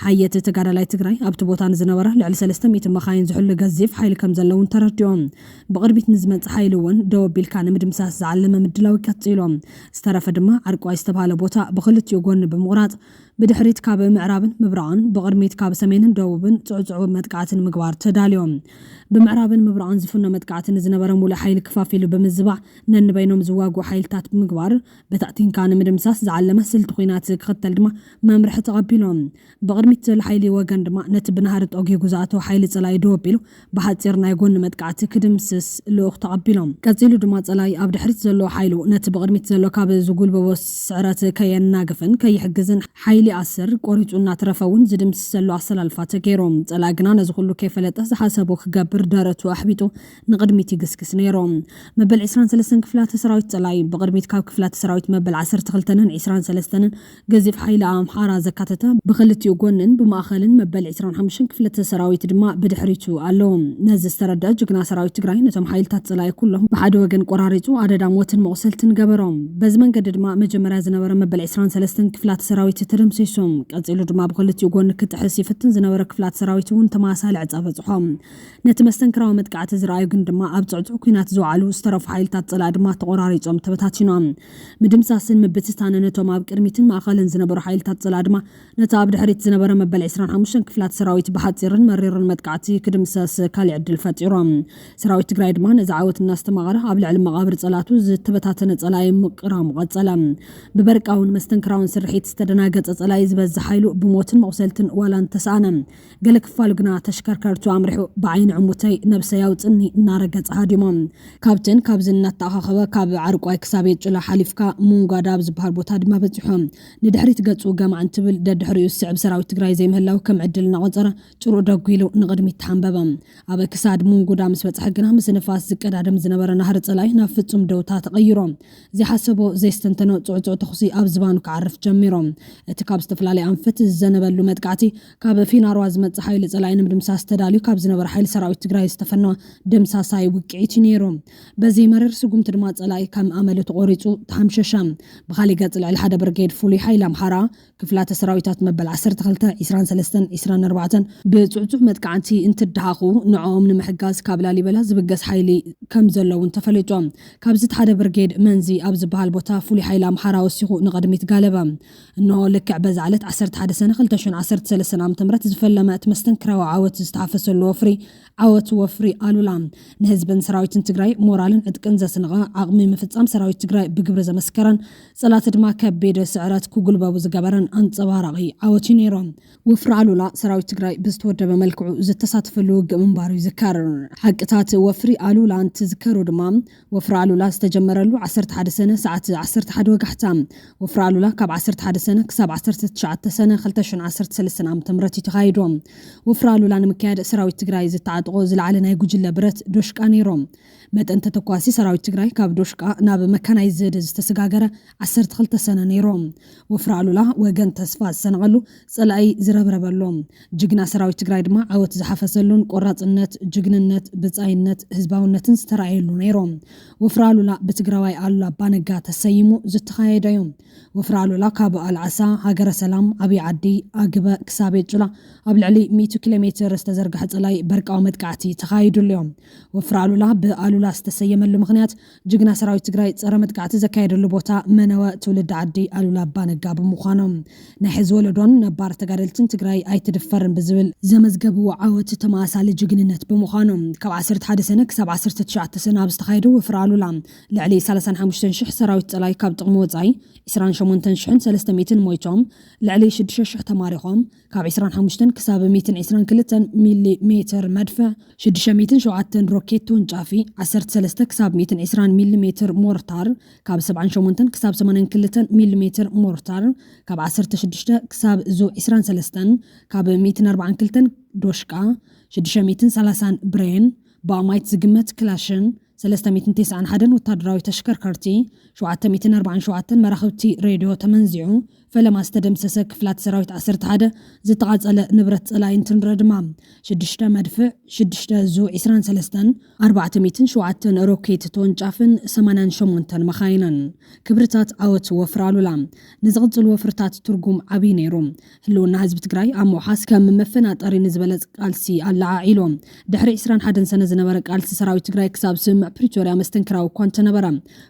ሓየት ተጋዳላይ ትግራይ ኣብቲ ቦታ ንዝነበራ ልዕሊ ሰለስተ ሚእቲ መኻይን ዝሕሉ ገዚፍ ሓይሊ ከም ዘለውን ተረዲኦም። ብቕድሚት ንዝመፅእ ሓይሊ እውን ደው ኣቢልካ ንምድምሳስ ዝዓለመ ምድላው ቀፂሎም። ዝተረፈ ድማ ዓርቋይ ዝተባሃለ ቦታ ብክልቲኡ ጎኒ ብምቑራፅ ብድሕሪት ካብ ምዕራብን ምብራቕን ብቕድሚት ካብ ሰሜንን ደቡብን ፅዕፅዑ መጥቃዕቲ ንምግባር ተዳልዮም። ብምዕራብን ምብራቕን ዝፍኖ መጥቃዕቲ ንዝነበረ ሙሉእ ሓይሊ ክፋፊሉ ብምዝባዕ ነንበይኖም ዝዋግኡ ሓይልታት ብምግባር ብታእቲንካ ንምድምሳስ ዝዓለመ ስልቲ ኲናት ክኽተል ድማ መምርሒ ተቐቢሎም። ብቕድሚት ዘሎ ሓይሊ ወገን ድማ ነቲ ብናህሪ ጠጒጉ ዝኣተወ ሓይሊ ጸላኢ ደው ኣቢሉ ብሓጺር ናይ ጎኒ መጥቃዕቲ ክድምስስ ልኡኽ ተቐቢሎም። ቀጺሉ ድማ ጸላኢ ኣብ ድሕሪት ዘሎ ሓይሉ ነቲ ብቕድሚት ዘሎ ካብ ዝጉልበቦ ስዕረት ከየናግፍን ከይሕግዝን ሓይሊ ኣስር ቆሪጹ እናተረፈ እውን ዝድምስሰሉ ኣሰላልፋ ተገይሮም። ጸላኢ ግና ነዚ ኩሉ ከይፈለጠ ዝሓሰቦ ክገብር ደረቱ ኣሕቢጡ ንቕድሚት ይግስግስ ነይሩ። መበል ዕስራን ሰለስተን ክፍላተ ሰራዊት ጸላኢ ብቕድሚት ካብ ክፍላተ ሰራዊት መበል ዓሰርተ ክልተን ዕስራን ሰለስተን ገዚፍ ሓይሊ ኣምሓራ ዘካተተ ብኽልቲኡ ጎንን ብማእኸልን መበል ዕስራን ሓሙሽተን ክፍለተ ሰራዊት ድማ ብድሕሪቱ ኣለዉ። ነዚ ዝተረድአ ጅግና ሰራዊት ትግራይ ነቶም ሓይልታት ጸላኢ ኩሎም ብሓደ ወገን ቆራሪጹ ኣደዳ ሞትን መቑሰልትን ገበሮም። በዚ መንገዲ ድማ መጀመርያ ዝነበረ መበል ዕስራን ሰለስተን ክፍላት ሰራዊት ተደምሲሶም። ቀጺሉ ድማ ብኽልቲኡ ጎኒ ክጥሕስ ይፍትን ዝነበረ ክፍላት ሰራዊት እውን ተመሳሳሊ ዕጻ በጽሖም። ነቲ መስተንክራዊ መጥቃዕቲ ዝረኣዩ ግን ድማ ኣብ ጽዕጹዕ ኲናት ዝወዓሉ ዝተረፉ ሓይልታት ጸላኢ ድማ ተቖራሪጾም ተበታቲኖም። ምድምሳስን ምብትታንን ነቶም ኣብ ቅድሚትን ማእኸልን ዝነበሩ ሓይልታት ጸላኢ ድማ ነቲ ኣብ ድሕሪት ዝነበረ መበል ዕስራን ሓሙሽተን ክፍላት ሰራዊት ብሓጺርን መሪርን መጥቃዕቲ ክድምሰስ ካሊእ ዕድል ፈጢሮም። ሰራዊት ትግራይ ድማ ነዚ ዓወት እናስተማቐረ ኣብ ልዕሊ መቓብር ጸላቱ ዝተበታተነ ጸላኢ ምቅራሙ ቀጸለ። ብበርቃውን መስተንክራውን ስርሒት ዝተደናገጸ ጸላኢ ዝበዝሕ ሓይሉ ብሞትን መቑሰልትን ዋላ እንተሰኣነ ገለ ክፋሉ ግና ተሽከርከርቱ ኣምሪሑ ብዓይኒ ዕሙተይ ነብሰይ ኣውፅኒ እናረገጸ ሃዲሞም። ካብትን ካብዝን እናተኣኻኸበ ካብ ዓርቋይ ክሳብ የጭላ ሓሊፍካ ሙንጓዳ ኣብ ዝበሃል ቦታ ድማ በፂሖም። ንድሕሪት ገፁ ገማዕ እንትብል ደድሕሪኡ ዝስዕብ ሰራዊት ትግራይ ዘይምህላው ከም ዕድል እናቆፀረ ጭሩእ ደጉ ኢሉ ንቕድሚት ተሓንበበ። ኣብ ክሳድ ሙንጉዳ ምስ በፅሐ ግና ምስ ንፋስ ዝቀዳደም ዝነበረ ናህሪ ፀላኢ ናብ ፍፁም ደውታ ተቐይሮ ዘይሓሰቦ ዘይስተንተኖ ፅዕፁዕ ተኹሲ ኣብ ዝባኑ ክዓርፍ ጀሚሮ። እቲ ካብ ዝተፈላለየ ኣንፈት ዝዘነበሉ መጥቃዕቲ ካብ ፊናርዋ ዝመጽእ ሓይሊ ጸላኢ ንምድምሳስ ተዳልዩ ካብ ዝነበረ ሓይሊ ሰራዊት ትግራይ ዝተፈነወ ደምሳሳይ ውቅዒት እዩ ነይሩ። በዚ መረር ስጉምቲ ድማ ጸላኢ ከም ኣመሉ ተቖሪጹ ተሓምሸሸ። ብኻሊእ ገጽ ልዕሊ ሓደ ብርጌድ ፍሉይ ሓይሊ ኣምሓራ ክፍላተ ሰራዊታት መበል ዓሰርተ ክልተ፣ ዕስራን ሰለስተን፣ ዕስራን ኣርባዕተን ብጽሑጹሕ መጥቃዕቲ እንትደሃኹ ንዕኦም ንምሕጋዝ ካብ ላሊበላ ዝብገስ ሓይሊ ከም ዘሎ እውን ተፈሊጡ። ካብዚ እቲ ሓደ ብርጌድ መንዚ ኣብ ዝበሃል ቦታ ፍሉይ ሓይሊ ኣምሓራ ወሲኹ ንቕድሚት ጋለበ። እንሆ ልክዕ በዛ ዕለት ዓሰርተ ሓደ ሰነ ክልተ ሽሕን ዓሰርተ ሰለስተን ዓመተ ምህረት ዝፈለመ እቲ መስተንክራዊ ዓወት ዝተሓፈሰሉ ወፍሪ ዓወት ወፍሪ ኣሉላ ንህዝብን ሰራዊትን ትግራይ ሞራልን ዕጥቅን ዘስንቐ፣ ዓቕሚ ምፍጻም ሰራዊት ትግራይ ብግብሪ ዘመስከረን፣ ጸላእቲ ድማ ከቢድ ስዕረት ክጉልበቡ ዝገበረን ኣንጸባራቒ ዓወት እዩ ነይሩ። ወፍሪ ኣሉላ ሰራዊት ትግራይ ብዝተወደበ መልክዑ ዝተሳተፈሉ ውግእ ምንባሩ ይዝከር። ሓቅታት ወፍሪ ኣሉላ እንትዝከሩ ድማ ወፍሪ ኣሉላ ዝተጀመረሉ ዓሰርተ ሓደ ሰነ ሰዓት ዓሰርተ ሓደ ወጋሕታ። ወፍሪ ኣሉላ ካብ ዓሰርተ ሓደ ሰነ ክሳብ ዓሰርተ ትሽዓተ ሰነ ክልተ ሽሕን ዓሰርተ ሰለስተን ዓመተ ምህረት እዩ ተኻይዱ። ወፍሪ ኣሉላ ንምክያድ ሰራዊት ትግራይ ዝተዓጠቖ ዝለዓለ ናይ ጉጅለ ብረት ዶሽቃ ነይሩ። መጠን ተተኳሲ ሰራዊት ትግራይ ካብ ዶሽቃ ናብ መካናይዝድ ዝተሰጋገረ ዓሰርተ ክልተ ሰነ ነይሩ። ወፍሪ ኣሉላ ወገን ተስፋ ዝሰነቐሉ፣ ጸላኢ ዝረብረበሉ፣ ጅግና ሰራዊት ትግራይ ድማ ዓወት ዝሓፈሰሉን ቆራጽነት፣ ጅግንነት፣ ብጻይነት፣ ህዝባውነትን ዝተራእየሉ ነይሩ። ወፍሪ ኣሉላ ብትግራዋይ ኣሉላ ኣባነጋ ተሰይሙ ዝተኻየደ እዩ። ወፍሪ ኣሉላ ካብ ኣልዓሳ፣ ሃገረ ሰላም፣ ዓብዪ ዓዲ፣ ኣግበ ክሳብ የጭላ ኣብ ልዕሊ ሚእቲ ኪሎ ሜትር ዝተዘርግሐ ጸላኢ በርቃዊ መጥቃዕቲ ተኻይዱሉ እዩ። ወፍሪ ኣሉላ ብኣሉላ ዝተሰየመሉ ምኽንያት ጅግና ሰራዊት ትግራይ ጸረ መጥቃዕቲ ዘካየደሉ ቦታ መነወ ትውልዲ ዓዲ ኣሉላ ኣባነጋ ብምዃኑ፣ ናይ ሕዚ ወለዶን ነባር ተጋደልትን ትግራይ ኣይትድፈርን ብዝብል ዘመዝገብዎ ዓወት ተመሳሳሊ ጅግንነት ብምዃኑ፣ ካብ ዓሰርተ ሓደ ሰነ ክሳብ ዓሰርተ ትሽዓተ ሰነ ኣብ ዝተኻየደ ወፍሪ ኣሉላ ልዕሊ ሰላሳን ሓሙሽተን ሽሕ ሰራዊት ጸላኢ ካብ ጥቕሚ ወጻኢ፣ ዕስራን ሸሞንተን ሽሕን ሰለስተ ሚእትን ሞይቶም፣ ልዕሊ ሽዱሽተ ሽሕ ተማሪኾም፣ ካብ ዕስራን ሓሙሽተን ክሳብ ሚእትን ዕስራን ክልተን ሚሊ ሜትር መድፍዕ፣ ሽዱሽተ ሚእትን ሸውዓተን ሮኬት ተወንጫፊ፣ ዓሰርተ ሰለስተ ክሳብ ሚእትን ዕስራን ሚሊ ሜትር ሞርታር፣ ካብ ሰብዓን ሸሞንተን ክሳብ ሰማንያን ክልተን ሚሊ ሜትር ሞርታር፣ ካብ ዓሰርተ ሽዱሽተ ክሳብ ዙ ዕስራን ሰለስተን፣ ካብ ሚእትን ኣርባዓን ክልተን ዶሽቃ፣ ሽዱሽተ ሚእትን ሰላሳን ብሬን፣ ብኣማይት ዝግመት ክላሽን፣ ሰለስተ ሚእትን ተስዓን ሓደን ወታደራዊ ተሽከርከርቲ፣ ሸውዓተ ሚእትን ኣርባዓን ሸውዓተን መራኽብቲ ሬድዮ ተመንዚዑ፣ ፈለማ ዝተደምሰሰ ክፍላት ሰራዊት ዓሰርተ ሓደ፣ ዝተቓጸለ ንብረት ጸላኢ እንትንረ ድማ፣ ሽዱሽተ መድፍዕ፣ ሽዱሽተ ዙ ዕስራን ሰለስተን፣ ኣርባዕተ ሚእትን ሸውዓተን ሮኬት ተወንጫፍን ሰማንያን ሸሞንተን መኻይንን። ክብርታት ዓወት ወፍሪ ኣሉላ ንዝቕጽሉ ወፍርታት ትርጉም ዓብዪ ነይሩ። ህልውና ህዝቢ ትግራይ ኣብ ምውሓስ ከም መፈናጠሪ ንዝበለጽ ቃልሲ ኣለዓዒሉ። ድሕሪ ዕስራን ሓደን ሰነ ዝነበረ ቃልሲ ሰራዊት ትግራይ ክሳብ ስምምዕ ፕሪቶርያ መስተንክራዊ እኳ እንተነበረ፣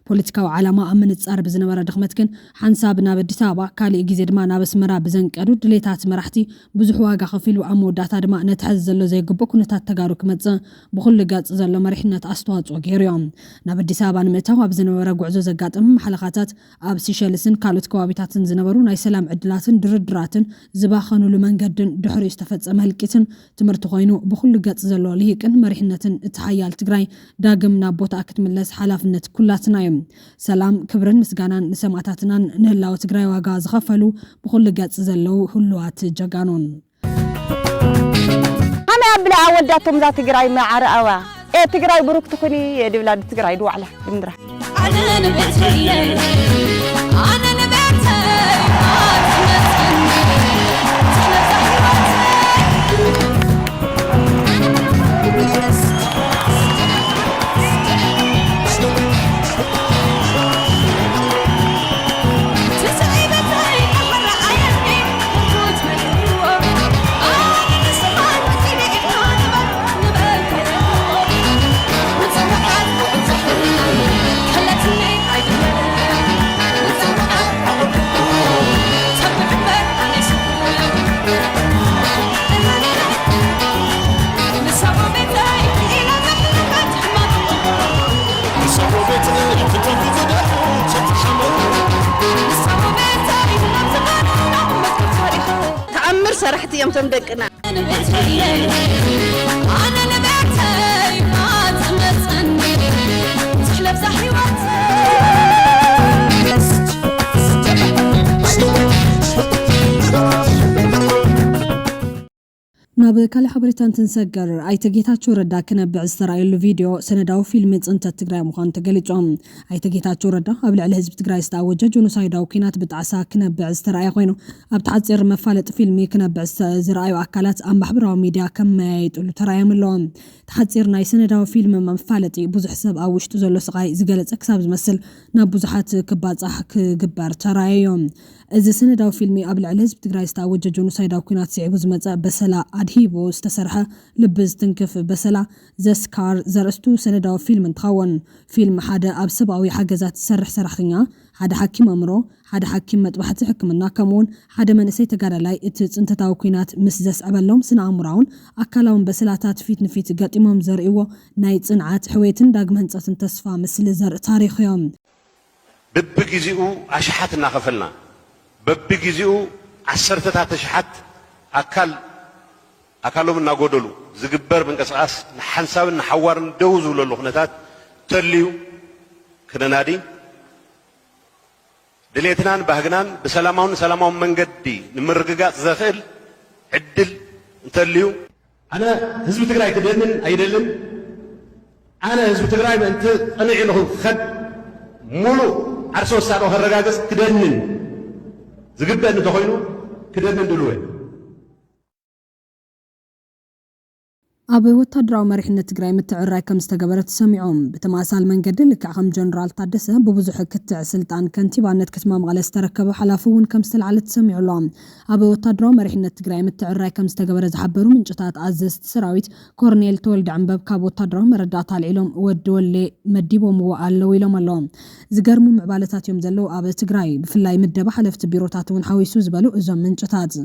ፖለቲካዊ ዓላማ ኣብ ምንጻር ብዝነበረ ድኽመት ግን ሓንሳብ ናብ ኣዲስ ኣበባ፣ ካሊእ ግዜ ድማ ናብ ኣስመራ ብዘንቀዱ ድሌታት መራሕቲ ብዙሕ ዋጋ ከፊሉ፣ ኣብ መወዳእታ ድማ ነቲ ሕዚ ዘሎ ዘይግቡእ ኩነታት ተጋሩ ክመጽእ ብኹሉ ገጽ ዘሎ መሪሕነት ኣስተዋጽኦ ገይሩ እዩ። ናብ ኣዲስ ኣበባ ንምእታው ኣብ ዝነበረ ጉዕዞ ዘጋጠመ መሓለኻታት፣ ኣብ ሲሸልስን ካልኦት ከባቢታትን ዝነበሩ ናይ ሰላም ዕድላትን ድርድራትን ዝባኸኑሉ መንገድን ድሕሪኡ ዝተፈጸመ ህልቂትን ትምህርቲ ኮይኑ፣ ብኹሉ ገጽ ዘሎ ልሂቅን መሪሕነትን እቲ ሓያል ትግራይ ዳግም ናብ ቦታኣ ክትምለስ ሓላፍነት ኩላትና እዩ። ሰላም፣ ክብርን ምስጋናን ንሰማእታትናን ንህላወ ትግራይ ዋጋ ዝኸፈሉ ብኹሉ ገጽ ዘለዉ ህሉዋት ጀጋኑን። ኣነ ኣብላ ኣወዳቶም ዛ ትግራይ መዓረ ኣዋ። ኤ ትግራይ ብሩክ ትኹኒ፣ የድብላ ትግራይ ድዋዕላ ድምድራ። ኣነ ንቤተይ፣ ኣነ ንቤተይ፣ ተኣምር ሰራሕቲ እዮም እቶም ደቅና። ናብ ካልእ ሓበሬታ እንትንሰገር፣ ኣይተ ጌታቸው ረዳ ክነብዕ ዝተራእየሉ ቪድዮ ሰነዳዊ ፊልም ጽንተት ትግራይ ምዃኑ ተገሊጹ። ኣይተ ጌታቸው ረዳ ኣብ ልዕሊ ህዝቢ ትግራይ ዝተኣወጀ ጆኖሳይዳዊ ኲናት ብጣዕሳ ክነብዕ ዝተራእየ ኮይኑ፣ ኣብቲ ሓጺር መፋለጢ ፊልም ክነብዕ ዝተ-፣ ዝረኣዩ ኣካላት ኣብ ማሕበራዊ ሚድያ ከመያየጥሉ ተራእዮም ኣለዉ። እቲ ሓጺር ናይ ሰነዳዊ ፊልም መፋለጢ ብዙሕ ሰብ ኣብ ውሽጡ ዘሎ ስቓይ ዝገለጸ ክሳብ ዝመስል ናብ ብዙሓት ክባጻሕ ክግበር ተራእዮ። እዚ ሰነዳዊ ፊልሚ ኣብ ልዕሊ ህዝቢ ትግራይ ዝተኣወጀ ጆኖሳይዳዊ ኲናት ስዒቡ ዝመጸ በሰላ ኣድሂቡ ዝተሰርሐ ልቢ ዝትንክፍ በሰላ ዘስካር ዘርእስቱ ሰነዳዊ ፊልም እንትኸውን፣ ፊልም ሓደ ኣብ ሰብኣዊ ሓገዛት ዝሰርሕ ሰራሕተኛ፣ ሓደ ሓኪም ኣእምሮ፣ ሓደ ሓኪም መጥባሕቲ ሕክምና፣ ከምኡውን ሓደ መንእሰይ ተጋዳላይ እቲ ጽንተታዊ ኲናት ምስ ዘስዕበሎም ስነ ኣእምራውን ኣካላውን በሰላታት ፊት ንፊት ገጢሞም ዘርእይዎ ናይ ጽንዓት፣ ሕውየትን ዳግመ ህንጸትን ተስፋ ምስሊ ዘርኢ ታሪኽ እዮም። በብግዜኡ ኣሽሓት እናኸፈልና፣ በብግዜኡ ዓሰርተታት ኣሽሓት ኣካል፣ ኣካሎም እናጎደሉ ዝግበር ምንቅስቓስ ንሓንሳብን ንሓዋርን ደው ዝብለሉ ኩነታት ተልዩ ክነናዲ፣ ድሌትናን ባህግናን ብሰላማውን ሰላማውን መንገዲ ንምርግጋጽ ዘኽእል ዕድል እንተልዩ፣ ኣነ ህዝቢ ትግራይ ክደንን ኣይደልን። ኣነ ህዝቢ ትግራይ ምእንቲ ቅንዕ ኢሉ ክኸድ፣ ሙሉእ ዓርሰ ውሳንኡ ከረጋግጽ ክደንን ዝግበእኒ እንተኾይኑ ክደንን ድልው እየ። ኣብ ወታደራዊ መሪሕነት ትግራይ ምትዕርራይ ከም ዝተገበረ ተሰሚዑ። ብተመሳሳሊ መንገዲ፣ ልክዕ ከም ጀነራል ታደሰ ብብዙሕ ክትዕ ስልጣን ከንቲባነት ከተማ መቐለ ዝተረከበ ሓላፊ እውን ከም ዝተላዕለ ተሰሚዑ ኣሎ። ኣብ ወታደራዊ መሪሕነት ትግራይ ምትዕርራይ ከም ዝተገበረ ዝሓበሩ ምንጭታት፣ ኣዘዝቲ ሰራዊት ኮርኔል ተወልደ ዕንበብ ካብ ወታደራዊ መረዳእታ ኣልዒሎም ወዲ ወሌ መዲቦምዎ ኣለዉ ኢሎም ኣለዉ። ዝገርሙ ምዕባለታት እዮም ዘለዉ ኣብ ትግራይ፣ ብፍላይ ምደባ ሓለፍቲ ቢሮታት እውን ሓዊሱ ዝበሉ እዞም ምንጭታት፣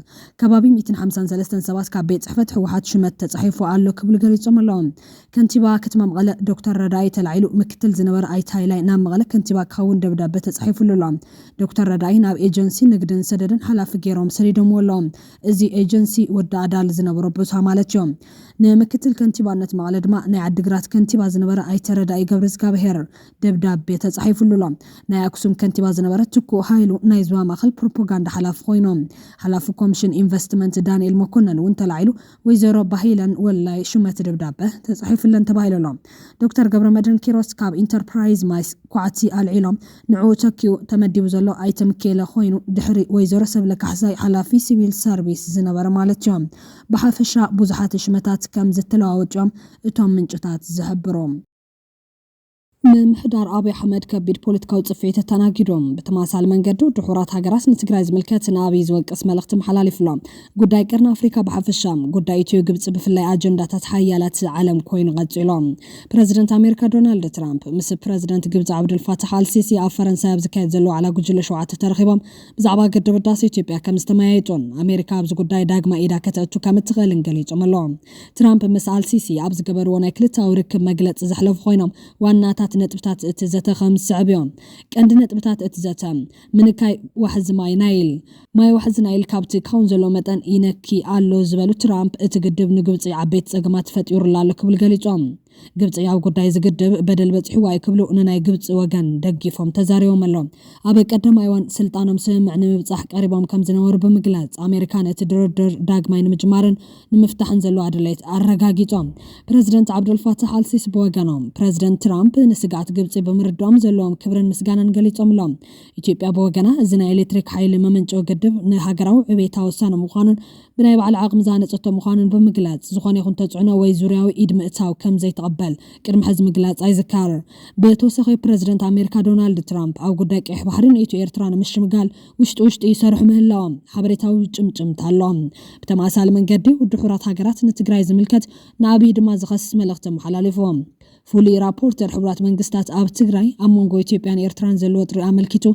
ከባቢ ሚእትን ሓምሳን ሰለስተን ሰባት ካብ ቤት ጽሕፈት ህወሓት ሽመት ተጻሒፉ ኣሎ ክብሉ ገሊጾም ኣለዉ። ከንቲባ ከተማ መቐለ ዶክተር ረዳኢ ተላዒሉ ምክትል ዝነበረ ኣይተ ሃይላይ ናብ መቐለ ከንቲባ ክኸውን ደብዳበ ተጻሒፉሉ ኣሎ። ዶክተር ረዳኢ ናብ ኤጀንሲ ንግድን ሰደድን ሓላፊ ገይሮም ሰዲዶምዎ ኣለዉ። እዚ ኤጀንሲ ወዲ ኣዳል ዝነበሮ ቦታ ማለት እዩ። ንምክትል ከንቲባነት መቐለ ድማ ናይ ዓዲግራት ከንቲባ ዝነበረ ኣይተ ረዳኢ ገብረዝጋብሄር ደብዳቤ ተጻሒፉሉ ኣሎ። ናይ ኣክሱም ከንቲባ ዝነበረ ትኩእ ሃይሉ ናይ ዞባ ማእከል ፕሮፓጋንዳ ሓላፊ ኮይኑ፣ ሓላፊ ኮሚሽን ኢንቨስትመንት ዳንኤል መኮነን እውን ተላዒሉ ወይዘሮ ባሂለን ወላይ ሹመት ደብዳበ ተጻሒፉለን ተባሂሉ ኣሎ። ዶክተር ገብረመድህን ኪሮስ ካብ ኢንተርፕራይዝ ማይስ ኳዕቲ ኣልዒሎም ንዕኡ ተኪኡ ተመዲቡ ዘሎ ኣይተ ምኬለ ኮይኑ፣ ድሕሪ ወይዘሮ ሰብለ ካሕሳይ ሓላፊ ሲቪል ሰርቪስ ዝነበረ ማለት እዩ። ብሓፈሻ ብዙሓት ሽመታት ከም ዝተለዋወጡ እዮም እቶም ምንጭታት ዝሕብሩ። ምምሕዳር ኣብይ ኣሕመድ ከቢድ ፖለቲካዊ ጽፍዒት ተተኣናጊዱ። ብተመሳሳሊ መንገዲ፣ ድሑራት ሃገራት ንትግራይ ዝምልከት ንኣብይ ዝወቅስ መልእኽቲ መሓላሊፉ ኣሎ። ጉዳይ ቀርኒ ኣፍሪካ ብሓፈሻ፣ ጉዳይ ኢትዮ ግብጺ ብፍላይ ኣጀንዳታት ሓያላት ዓለም ኮይኑ ቀጺሉ። ፕረዚደንት ኣሜሪካ ዶናልድ ትራምፕ ምስ ፕረዚደንት ግብጺ ዓብዱልፋታሕ ኣልሲሲ ኣብ ፈረንሳይ ኣብ ዝካየድ ዘሎ ዋዕላ ጉጅለ ሸውዓተ ተረኺቦም ብዛዕባ ግድብ ህዳሰ ኢትዮጵያ ከም ዝተመያየጡን ኣሜሪካ ኣብዚ ጉዳይ ዳግማይ ኢዳ ከተእቱ ከም እትኽእልን ገሊጾም ኣለዉ። ትራምፕ ምስ ኣልሲሲ ኣብ ዝገበርዎ ናይ ክልተኣዊ ርክብ መግለጺ ዘሕለፉ ኮይኖም፣ ዋናታት ነጥብታት እቲ ዘተ ከም ዝስዕብ እዮም። ቀንዲ ነጥብታት እቲ ዘተ፣ ምንካይ ዋሕዚ ማይ ናይል። ማይ ዋሕዚ ናይል ካብቲ ክኸውን ዘለዎ መጠን ይነኪ ኣሎ ዝበሉ ትራምፕ፣ እቲ ግድብ ንግብጺ ዓበይቲ ጸገማት ፈጢሩላ ኣሎ ክብሉ ገሊጾም። ግብጺ ኣብ ጉዳይ እዚ ግድብ በደል በጺሕዋ እዩ ክብሉ ንናይ ግብጺ ወገን ደጊፎም ተዛሪቦም ኣለዉ። ኣብ ቀዳማይ እዋን ስልጣኖም ስምምዕ ንምብጻሕ ቀሪቦም ከም ዝነበሩ ብምግላጽ፣ ኣሜሪካ ነቲ ድርድር ዳግማይ ንምጅማርን ንምፍታሕን ዘለዋ ድሌት ኣረጋጊጾም። ፕረዚደንት ዓብደልፋታሕ ኣልሲሲ ብወገኖም፣ ፕረዚደንት ትራምፕ ንስግኣት ግብጺ ብምርድኦም ዘለዎም ክብርን ምስጋናን ገሊጾም ኣለዉ። ኢትዮጵያ ብወገና፣ እዚ ናይ ኤሌክትሪክ ሓይሊ መመንጨዊ ግድብ ንሃገራዊ ዕቤታ ወሳኒ ምዃኑን ብናይ ባዕላ ዓቕሚ ዝሃነጸቶ ምዃኑን ብምግላጽ፣ ዝኾነ ይኹን ተጽዕኖ ወይ ዙርያዊ ኢድ ምእታው ከም ዘይትቕበል ቅድሚ ሕዚ ምግላጻ ይዝከር። ብተወሳኺ፣ ፕረዚደንት ኣሜሪካ ዶናልድ ትራምፕ ኣብ ጉዳይ ቀይሕ ባሕሪ ንኢትዮ ኤርትራ ንምሽምጋል ውሽጢ ውሽጢ ይሰርሑ ምህላዎም ሓበሬታዊ ጭምጭምታ ኣሎ። ብተመሳሳሊ መንገዲ፣ ውድብ ሕቡራት ሃገራት ንትግራይ ዝምልከት ንኣብይ ድማ ዝኸስስ መልእኽቲ ኣመሓላሊፉ። ፍሉይ ራፖርተር ሕቡራት መንግስታት ኣብ ትግራይ ኣብ መንጎ ኢትዮጵያን ኤርትራን ዘሎ ወጥሪ ኣመልኪቱ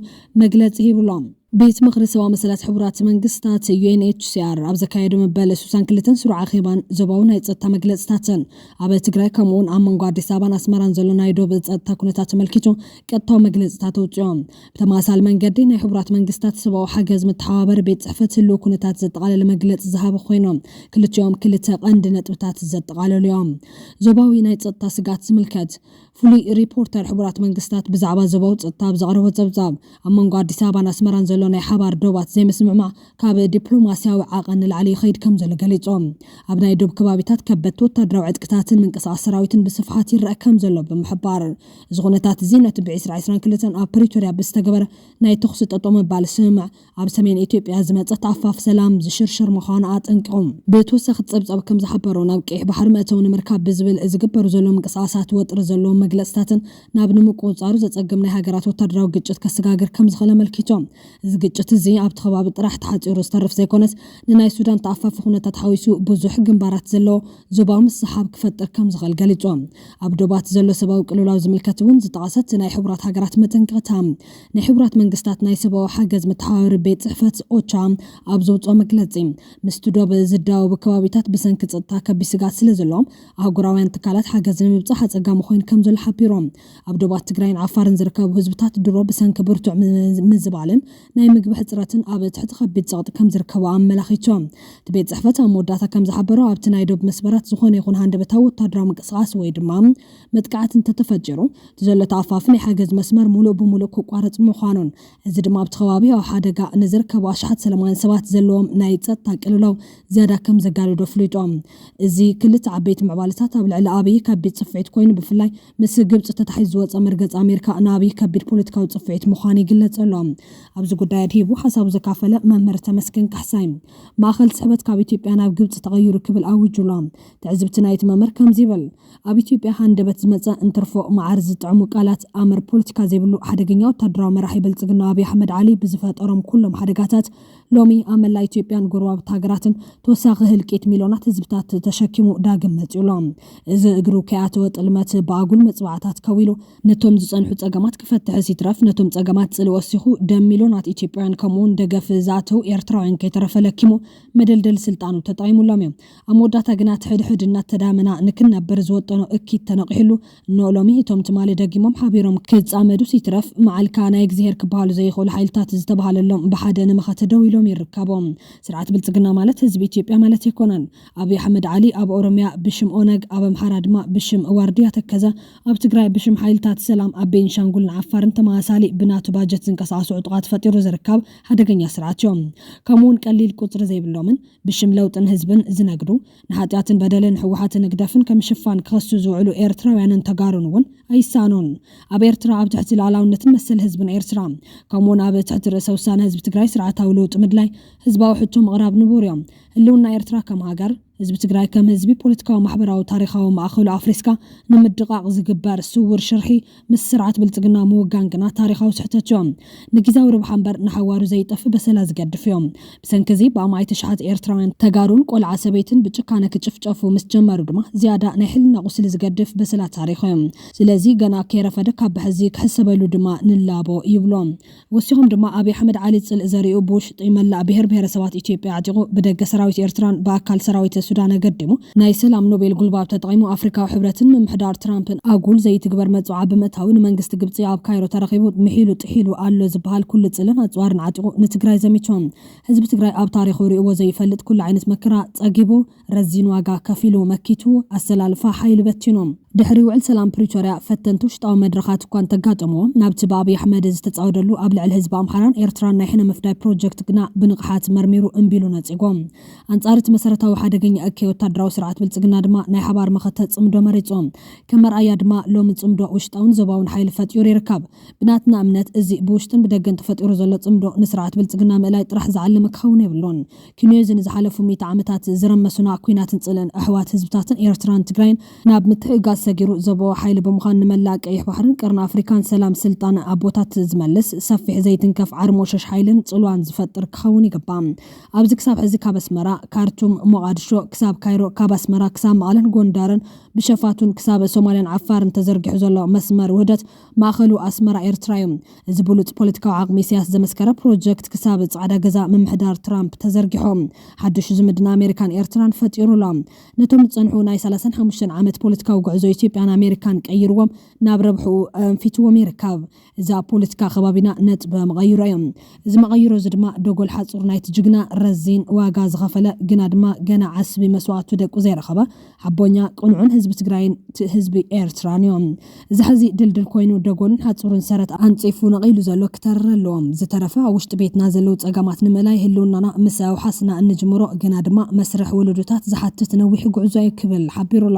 መግለጺ ሂቡ ኣሎ። ቤት ምኽሪ ሰብኣዊ መሰላት ሕቡራት መንግስታት፣ ዩ ኤን ኤች ሲ ኣር፣ ኣብ ዘካየዶ መበል ስሳን ክልተን ስሩዕ ኣኼባን ዞባዊ ናይ ጸጥታ መግለጽታትን፣ ኣብ ትግራይ ከምኡ'ውን ኣብ መንጎ ኣዲስ ኣበባን ኣስመራን ዘሎ ናይ ዶብ ጸጥታ ኩነታት ተመልኪቱ ቀጥታዊ መግለጽታት ኣውጺኦም። ብተመሳሳሊ መንገዲ፣ ናይ ሕቡራት መንግስታት ሰብኣዊ ሓገዝ መተሓባበሪ ቤት ጽሕፈት ህልው ኩነታት ዘጠቓለለ መግለጺ ዝሃቡ ኮይኖም፣ ክልቲኦም ክልተ ቀንዲ ነጥብታት ዘጠቓለሉ እዮም። ዞባዊ ናይ ጸጥታ ስግኣት ዝምልከት፣ ፍሉይ ሪፖርተር ሕቡራት መንግስታት ብዛዕባ ዞባዊ ጸጥታ ኣብ ዘቕረቦ ጸብጻብ፣ ኣብ መንጎ ኣዲስ ኣበባን ኣስመራን ዘሎ ናይ ሓባር ዶባት ዘይምስምዕማዕ ካብ ዲፕሎማስያዊ ዓቐን ንላዕሊ ይኸይድ ከም ዘሎ ገሊጾም። ኣብ ናይ ዶብ ከባቢታት ከበድቲ ወታደራዊ ዕጥቅታትን ምንቅስቓስ ሰራዊትን ብስፍሓት ይረአ ከም ዘሎ ብምሕባር፣ እዚ ኩነታት እዚ ነቲ ብ ዕስራ ዕስራን ክልተን ኣብ ፕሪቶርያ ብዝተገበረ ናይ ተኹሲ ጠጠው ምባል ስምምዕ ኣብ ሰሜን ኢትዮጵያ ዝመጸ ተኣፋፍ ሰላም ዝሽርሽር ምዃኑ ኣጠንቂቖም። ብተወሳኺ ጸብጻብ ከም ዝሓበሮ፣ ናብ ቀይሕ ባሕሪ መእተዊ ንምርካብ ብዝብል ዝግበሩ ዘለዉ ምንቅስቓሳት ወጥሪ ዘለዎም መግለጽታትን ናብ ንምቁጽጻሩ ዘጸግም ናይ ሃገራት ወታደራዊ ግጭት ከሰጋግር ከም ዝኽእል ኣመልኪቶም። እዚ ግጭት እዚ ኣብቲ ከባቢ ጥራሕ ተሓጺሩ ዝተርፍ ዘይኮነስ፣ ንናይ ሱዳን ተኣፋፊ ኩነታት ሓዊሱ ብዙሕ ግንባራት ዘለዎ ዞባዊ ምስሕሓብ ክፈጥር ከም ዝኽእል ገሊጾም። ኣብ ዶባት ዘሎ ሰብኣዊ ቅልውላው ዝምልከት እውን ዝጠቐሰት ናይ ሕቡራት ሃገራት መጠንቀቕታ፣ ናይ ሕቡራት መንግስታት ናይ ሰብኣዊ ሓገዝ መተሓባበሪ ቤት ጽሕፈት ኦቻ ኣብ ዘውፅኦ መግለጺ፣ ምስቲ ዶብ ዝዳወቡ ከባቢታት ብሰንኪ ጸጥታ ከቢድ ስግኣት ስለ ዘለዎም፣ ኣህጉራውያን ትካላት ሓገዝ ንምብጻሕ ኣጸጋሚ ኮይኑ ከም ዘሎ ሓቢሮም። ኣብ ዶባት ትግራይን ዓፋርን ዝርከቡ ህዝብታት ድሮ ብሰንኪ ብርቱዕ ም-፣ ምዝባልን ናይ ምግቢ ሕጽረትን ኣብ ትሕቲ ከቢድ ጸቕጢ ከም ዝርከቡ ኣመላኺቶም። እቲ ቤት ጽሕፈት ኣብ መወዳእታ ከም ዝሓበሮ፣ ኣብቲ ናይ ዶብ መስመራት ዝኾነ ይኹን ሃንደበታዊ ወታደራዊ ምንቅስቓስ ወይ ድማ መጥቃዕቲ እንተተፈጢሩ፣ እቲ ዘሎ ተኣፋፊ ናይ ሓገዝ መስመር ሙሉእ ብሙሉእ ክቋረጽ ምዃኑን፣ እዚ ድማ ኣብቲ ከባቢ ኣብ ሓደጋ ንዝርከቡ ኣሽሓት ሰላማውያን ሰባት ዘለዎም ናይ ጸጥታ ቅልውላው ዝያዳ ከም ዘጋድዶ ኣፍሊጦም። እዚ ክልተ ዓበይቲ ምዕባለታት ኣብ ልዕሊ ኣብይ ከቢድ ጽፍዒት ኮይኑ፣ ብፍላይ ምስ ግብጺ ተታሒዙ ዝወጸ መርገጺ ኣሜሪካ ንኣብይ ከቢድ ፖለቲካዊ ጽፍዒት ምዃኑ ይግለጽ ኣሎ። ኣብዚ ጉዳይ ኣድሂቡ ሓሳቡ ዘካፈለ መምህር ተመስገን ካሕሳይ፣ ማእኸል ስሕበት ካብ ኢትዮጵያ ናብ ግብጺ ተቐይሩ ክብል ኣዊጁ ኣሎ። ትዕዝብቲ ናይቲ መምህር ከምዚ ይብል። ኣብ ኢትዮጵያ ሃንደበት ዝመጸ እንትርፎ መዓር ዝጥዕሙ ቃላት፣ ኣምር ፖለቲካ ዘይብሉ ሓደገኛ ወታደራዊ መራሒ ብልጽግና ኣብይ ኣሕመድ ዓሊ ብዝፈጠሮም ኩሎም ሓደጋታት፣ ሎሚ ኣብ መላእ ኢትዮጵያን ጎረባብቲ ሃገራትን ተወሳኺ ህልቂት ሚልዮናት ህዝብታት ተሸኪሙ ዳግም መጺኡ ኣሎ። እዚ እግሩ ከይኣተወ ጥልመት ብኣጉል መጽዋዕታት ከዊሉ፣ ነቶም ዝጸንሑ ጸገማት ክፈትሕስ ይትረፍ፣ ነቶም ጸገማት ጽልኢ ወሲኹ ደም ሚልዮናት ኢትዮጵያውያን ከምኡውን ደገፍ ዝኣተው ኤርትራውያን ከይተረፈ ለኪሙ መደልደል ስልጣኑ ተጠቒሙሎም እዮም። ኣብ መወዳእታ ግና እቲ ሕድሕድ እናተዳመና ንክንነብር ዝወጠኖ እኪት ተነቒሕሉ፣ እነሆ ሎሚ እቶም ትማሊ ደጊሞም ሓቢሮም ክጻመዱስ ይትረፍ፣ መዓልካ ናይ እግዚኣብሔር ክበሃሉ ዘይኽእሉ ሓይልታት ዝተባህለሎም ብሓደ ንመኸተ ደው ኢሎም ይርከቡ። ስርዓት ብልጽግና ማለት ህዝቢ ኢትዮጵያ ማለት ኣይኮነን። ኣብይ ኣሕመድ ዓሊ ኣብ ኦሮምያ ብሽም ኦነግ፣ ኣብ ኣምሓራ ድማ ብሽም ዋርድያ ተከዘ፣ ኣብ ትግራይ ብሽም ሓይልታት ሰላም፣ ኣብ ቤንሻንጉልን ዓፋርን ተመሳሳሊ ብናቱ ባጀት ዝንቀሳቐሱ ዕጡቓት ፈጢሩ ዝርከብ ሓደገኛ ስርዓት እዮም። ከምኡውን ቀሊል ቁጽሪ ዘይብሎምን ብሽም ለውጥን ህዝብን ዝነግዱ፣ ንሓጢኣትን በደልን ህወሓትን ህግደፍን ከም ሽፋን ክኸሱ ዝውዕሉ ኤርትራውያንን ተጋሩን እውን ኣይሳኑን። ኣብ ኤርትራ ኣብ ትሕቲ ልኣላውነትን መሰል ህዝብን ኤርትራ፣ ከምኡውን ኣብ ትሕቲ ርእሰ ውሳነ ህዝቢ ትግራይ ስርዓታዊ ለውጢ ምድላይ ህዝባዊ ሕቶ ምቕራብ ንቡር እዮም። ህልውና ኤርትራ ከም ሃገር፣ ህዝቢ ትግራይ ከም ህዝቢ ፖለቲካዊ፣ ማሕበራዊ፣ ታሪኻዊ ማእኸሉ ኣፍሪስካ ንምድቓቕ ዝግበር ስውር ሽርሒ ምስ ስርዓት ብልጽግና ምውጋን ግና ታሪኻዊ ስሕተት እዮም። ንጊዜያዊ ረብሓ እምበር ንሓዋሩ ዘይጠፍ በሰላ ዝገድፍ እዮም። ብሰንኪ እዚ ብኣማኢት ኣሽሓት ኤርትራውያን ተጋሩን ቆልዓ ሰበይትን ብጭካነ ክጭፍጨፉ ምስ ጀመሩ ድማ ዝያዳ ናይ ሕልና ቁስሊ ዝገድፍ በሰላ ታሪኽ እዮም። ስለዚ ገና ከይረፈደ ካብ ብሕዚ ክሕሰበሉ ድማ ንላቦ ይብሎም። ወሲኾም ድማ ኣብይ ኣሕመድ ዓሊ ጽልኢ ዘሪኡ ብውሽጢ መላእ ብሄር ብሄረሰባት ኢትዮጵያ ኣዕጢቑ ብደገ ሰራዊት ኤርትራን ብኣካል ሰራዊት ሱዳን ኣገዲሙ ናይ ሰላም ኖቤል ጉልባብ ተጠቒሙ ኣፍሪካዊ ሕብረትን ምምሕዳር ትራምፕን ኣጉል ዘይትግበር መጽዋዓ ብምእታው ንመንግስቲ ግብጺ ኣብ ካይሮ ተረኺቡ ምሒሉ ጥሒሉ ኣሎ ዝበሃል ኩሉ ጽልእን ኣጽዋርን ዓጢቑ ንትግራይ ዘሚቱ። ህዝቢ ትግራይ ኣብ ታሪኹ ሪእዎ ዘይፈልጥ ኩሉ ዓይነት መከራ ጸጊቡ ረዚን ዋጋ ከፊሉ መኪቱ ኣሰላልፋ ሓይሊ በቲኑ። ድሕሪ ውዕል ሰላም ፕሪቶርያ ፈተንቲ ውሽጣዊ መድረኻት እኳ እንተጋጠምዎ፣ ናብቲ ብኣብይ ኣሕመድ ዝተጻወደሉ ኣብ ልዕሊ ህዝቢ ኣምሓራን ኤርትራን ናይ ሕነ ምፍዳይ ፕሮጀክት ግና ብንቕሓት መርሚሩ እምቢ ኢሉ ነጺጎ። ኣንጻር እቲ መሰረታዊ ሓደገኛ እከይ ወታደራዊ ስርዓት ብልጽግና ድማ ናይ ሓባር መኸተ ጽምዶ መሪጹ። ከም መርኣያ ድማ ሎሚ ጽምዶ ውሽጣውን ዞባውን ሓይሊ ፈጢሩ ይርከብ። ብናትና እምነት እዚ ብውሽጥን ብደገን ተፈጢሩ ዘሎ ጽምዶ ንስርዓት ብልጽግና ምእላይ ጥራሕ ዝዓለመ ክኸውን የብሉን። ኪኖ እዚ ንዝሓለፉ ሚእቲ ዓመታት ዝረመሱና ኲናትን ጽልእን ኣሕዋት ህዝብታትን ኤርትራን ትግራይን ናብ ምትሕግጋዝ ሰጊሩ ዘቦ ሓይሊ ብምዃን ንመላእ ቀይሕ ባሕርን ቀርኒ ኣፍሪካን ሰላም ስልጣን ኣቦታት ዝመልስ ሰፊሕ ዘይትንከፍ ዓርሞሸሽ ሓይልን ጽልዋን ዝፈጥር ክኸውን ይግባእ። ኣብዚ ክሳብ ሕዚ ካብ ኣስመራ፣ ካርቱም፣ ሞቓድሾ ክሳብ ካይሮ፣ ካብ ኣስመራ ክሳብ መቐለን ጎንደርን ብሸፋቱን ክሳብ ሶማልያን ዓፋርን ተዘርጊሑ ዘሎ መስመር ውህደት ማእኸሉ ኣስመራ ኤርትራ እዩ። እዚ ብሉጽ ፖለቲካዊ ዓቕሚ ኢሳያስ ዘመስከረ ፕሮጀክት ክሳብ ጻዕዳ ገዛ ምምሕዳር ትራምፕ ተዘርጊሖ ሓድሽ ዝምድና ኣሜሪካን ኤርትራን ፈጢሩ ኣሎ። ነቶም ዝጸንሑ ናይ ሰላሳን ሓሙሽተን ዓመት ፖለቲካዊ ጉዕዞ ኢትዮጵያን ኣሜሪካን ቀይርዎም ናብ ረብሕኡ ኣንፊትዎም ይርከብ። እዚ ኣብ ፖለቲካ ከባቢና ነጥበ መቐይሮ እዮም። እዚ መቐይሮ እዚ ድማ ደጎል ሓፁር ናይቲ ጅግና ረዚን ዋጋ ዝኸፈለ ግና ድማ ገና ዓስቢ መስዋዕቱ ደቁ ዘይረኸበ ሓቦኛ ቅኑዕን ህዝቢ ትግራይን ት- ህዝቢ ኤርትራን እዮም። እዚ ሕዚ ድልድል ኮይኑ ደጎልን ሓፁርን ሰረት ኣንፂፉ ነቒሉ ዘሎ ክተርር ኣለዎም። ዝተረፈ ኣብ ውሽጢ ቤትና ዘለዉ ፀገማት ንምእላይ ህልውናና ምስ ኣውሓስና እንጅምሮ ግና ድማ መስርሕ ወለዶታት ዝሓትት ነዊሕ ጉዕዞ እዩ ክብል ሓቢሩሎ።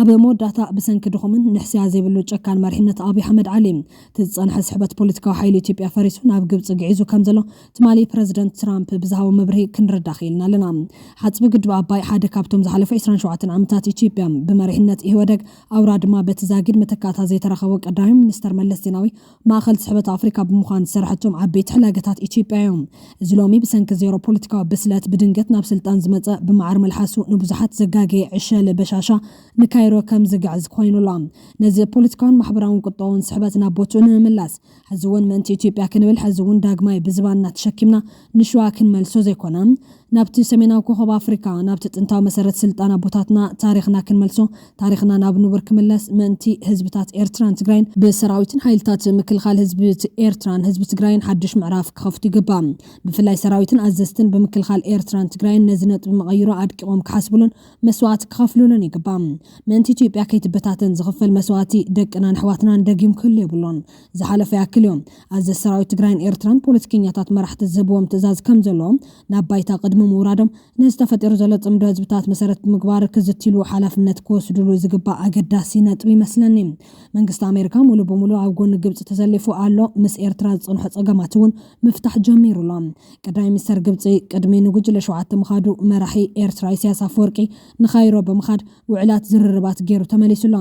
ኣብ መወዳእታ ብሰንኪ ድኹምን ንሕስያ ዘይብሉ ጨካን መሪሕነት ኣብይ ኣሕመድ ዓሊ እቲ ዝፀንሐ ስሕበት ፖለቲካዊ ሓይሊ ኢትዮጵያ ፈሪሱ ናብ ግብፂ ግዒዙ ከም ዘሎ ትማሊ ፕረዚደንት ትራምፕ ብዝሃቦ መብርሂ ክንርዳ ክኢልና ኣለና። ሓፅቢ ግድብ ኣባይ ሓደ ካብቶም ዝሓለፈ ዕስራን ሸውዓተን ዓመታት ኢትዮጵያ ብመሪሕነት ኢህወደግ ኣውራ ድማ በቲ ዛጊድ መተካእታ ዘይተረኸቦ ቀዳማይ ሚኒስተር መለስ ዜናዊ ማእኸል ስሕበት ኣፍሪካ ብምዃን ዝሰርሐቶም ዓበይቲ ሕላገታት ኢትዮጵያ እዮም። እዚ ሎሚ ብሰንኪ ዜሮ ፖለቲካዊ ብስለት ብድንገት ናብ ስልጣን ዝመፀ ብመዓር መልሓሱ ንብዙሓት ዘጋገየ ዕሸል በሻሻ ንካይሮ ከም ዝግዕዝ ኮይኑሎ። ነዚ ፖለቲካውን ማሕበራውን ቁጠባውን ስሕበት ናብ ቦትኡ ንምምላስ ሕዚ እውን ምእንቲ ኢትዮጵያ ክንብል ሕዚ እውን ዳግማይ ብዝባንና ተሸኪምና ንሸዋ ክንመልሶ ዘይኮነ ናብቲ ሰሜናዊ ኮኸብ ኣፍሪካ ናብቲ ጥንታዊ መሰረት ስልጣን ኣቦታትና ታሪክና ክንመልሶ ታሪክና ናብ ንቡር ክምለስ ምእንቲ ህዝብታት ኤርትራን ትግራይን ብሰራዊትን ሓይልታት ምክልኻል ህዝቢ ኤርትራን ህዝቢ ትግራይን ሓድሽ ምዕራፍ ክኸፍቱ ይግባእ። ብፍላይ ሰራዊትን ኣዘዝትን ብምክልኻል ኤርትራን ትግራይን ነዚ ነጥቢ መቐይሮ ኣድቂቖም ክሓስብሉን መስዋዕቲ ክኸፍሉሉን ይግባእ። ምእንቲ ኢትዮጵያ ከይትበታተን ዝኽፈል መስዋዕቲ ደቅናን ኣሕዋትናን ደጊም ክህሉ የብሉን። ዝሓለፈ ያክል እዮም። ኣዘዝ ሰራዊት ትግራይን ኤርትራን ፖለቲከኛታት መራሕቲ ዝህብዎም ትእዛዝ ከም ዘለዎም ናብ ባይታ ቅድሚ ምውራዶም ነዚ ተፈጢሩ ዘሎ ጽምዶ ህዝብታት መሰረት ብምግባር ክዝትሉ ሓላፍነት ክወስድሉ ዝግባእ ኣገዳሲ ነጥቢ ይመስለኒ። መንግስቲ ኣሜሪካ ሙሉ ብሙሉ ኣብ ጎኒ ግብፂ ተሰሊፉ ኣሎ። ምስ ኤርትራ ዝፅንሑ ፀገማት እውን ምፍታሕ ጀሚሩ ኣሎ። ቀዳማይ ሚኒስተር ግብፂ ቅድሚ ንጉጅለ ሸውዓተ ምኻዱ መራሒ ኤርትራ ኢሳያስ ኣፈወርቂ ንካይሮ ብምኻድ ውዕላት ዝርርባት ገይሩ ተመሊሱ ኣሎ።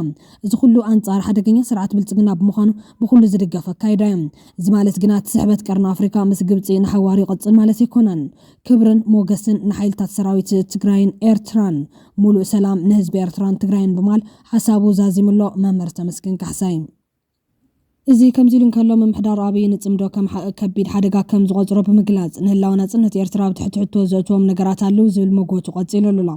እዚ ኩሉ ኣንጻር ሓደገኛ ስርዓት ብልጽግና ብምዃኑ ብኩሉ ዝድገፍ ኣካይዳ እዩ። እዚ ማለት ግና እቲ ስሕበት ቀርኒ ኣፍሪካ ምስ ግብፂ ንሓዋር ይቕፅል ማለት ኣይኮነን። ክብርን ሞገስን ንሓይልታት ሰራዊት ትግራይን ኤርትራን። ሙሉእ ሰላም ንህዝቢ ኤርትራን ትግራይን ብማል ሓሳቡ ዛዚምሎ መምህር ተመስገን ካሕሳይ። እዚ ከምዚ ኢሉ እንከሎ ምምሕዳር ኣብይ ንፅምዶ ከም ከቢድ ሓደጋ ከም ዝቆፅሮ ብምግላፅ ንህላወ ናፅነት ኤርትራ ኣብ ትሕቲ ሕቶ ዘእትዎም ነገራት ኣለዉ ዝብል መጎቱ ቀፂሉ ኣሎ።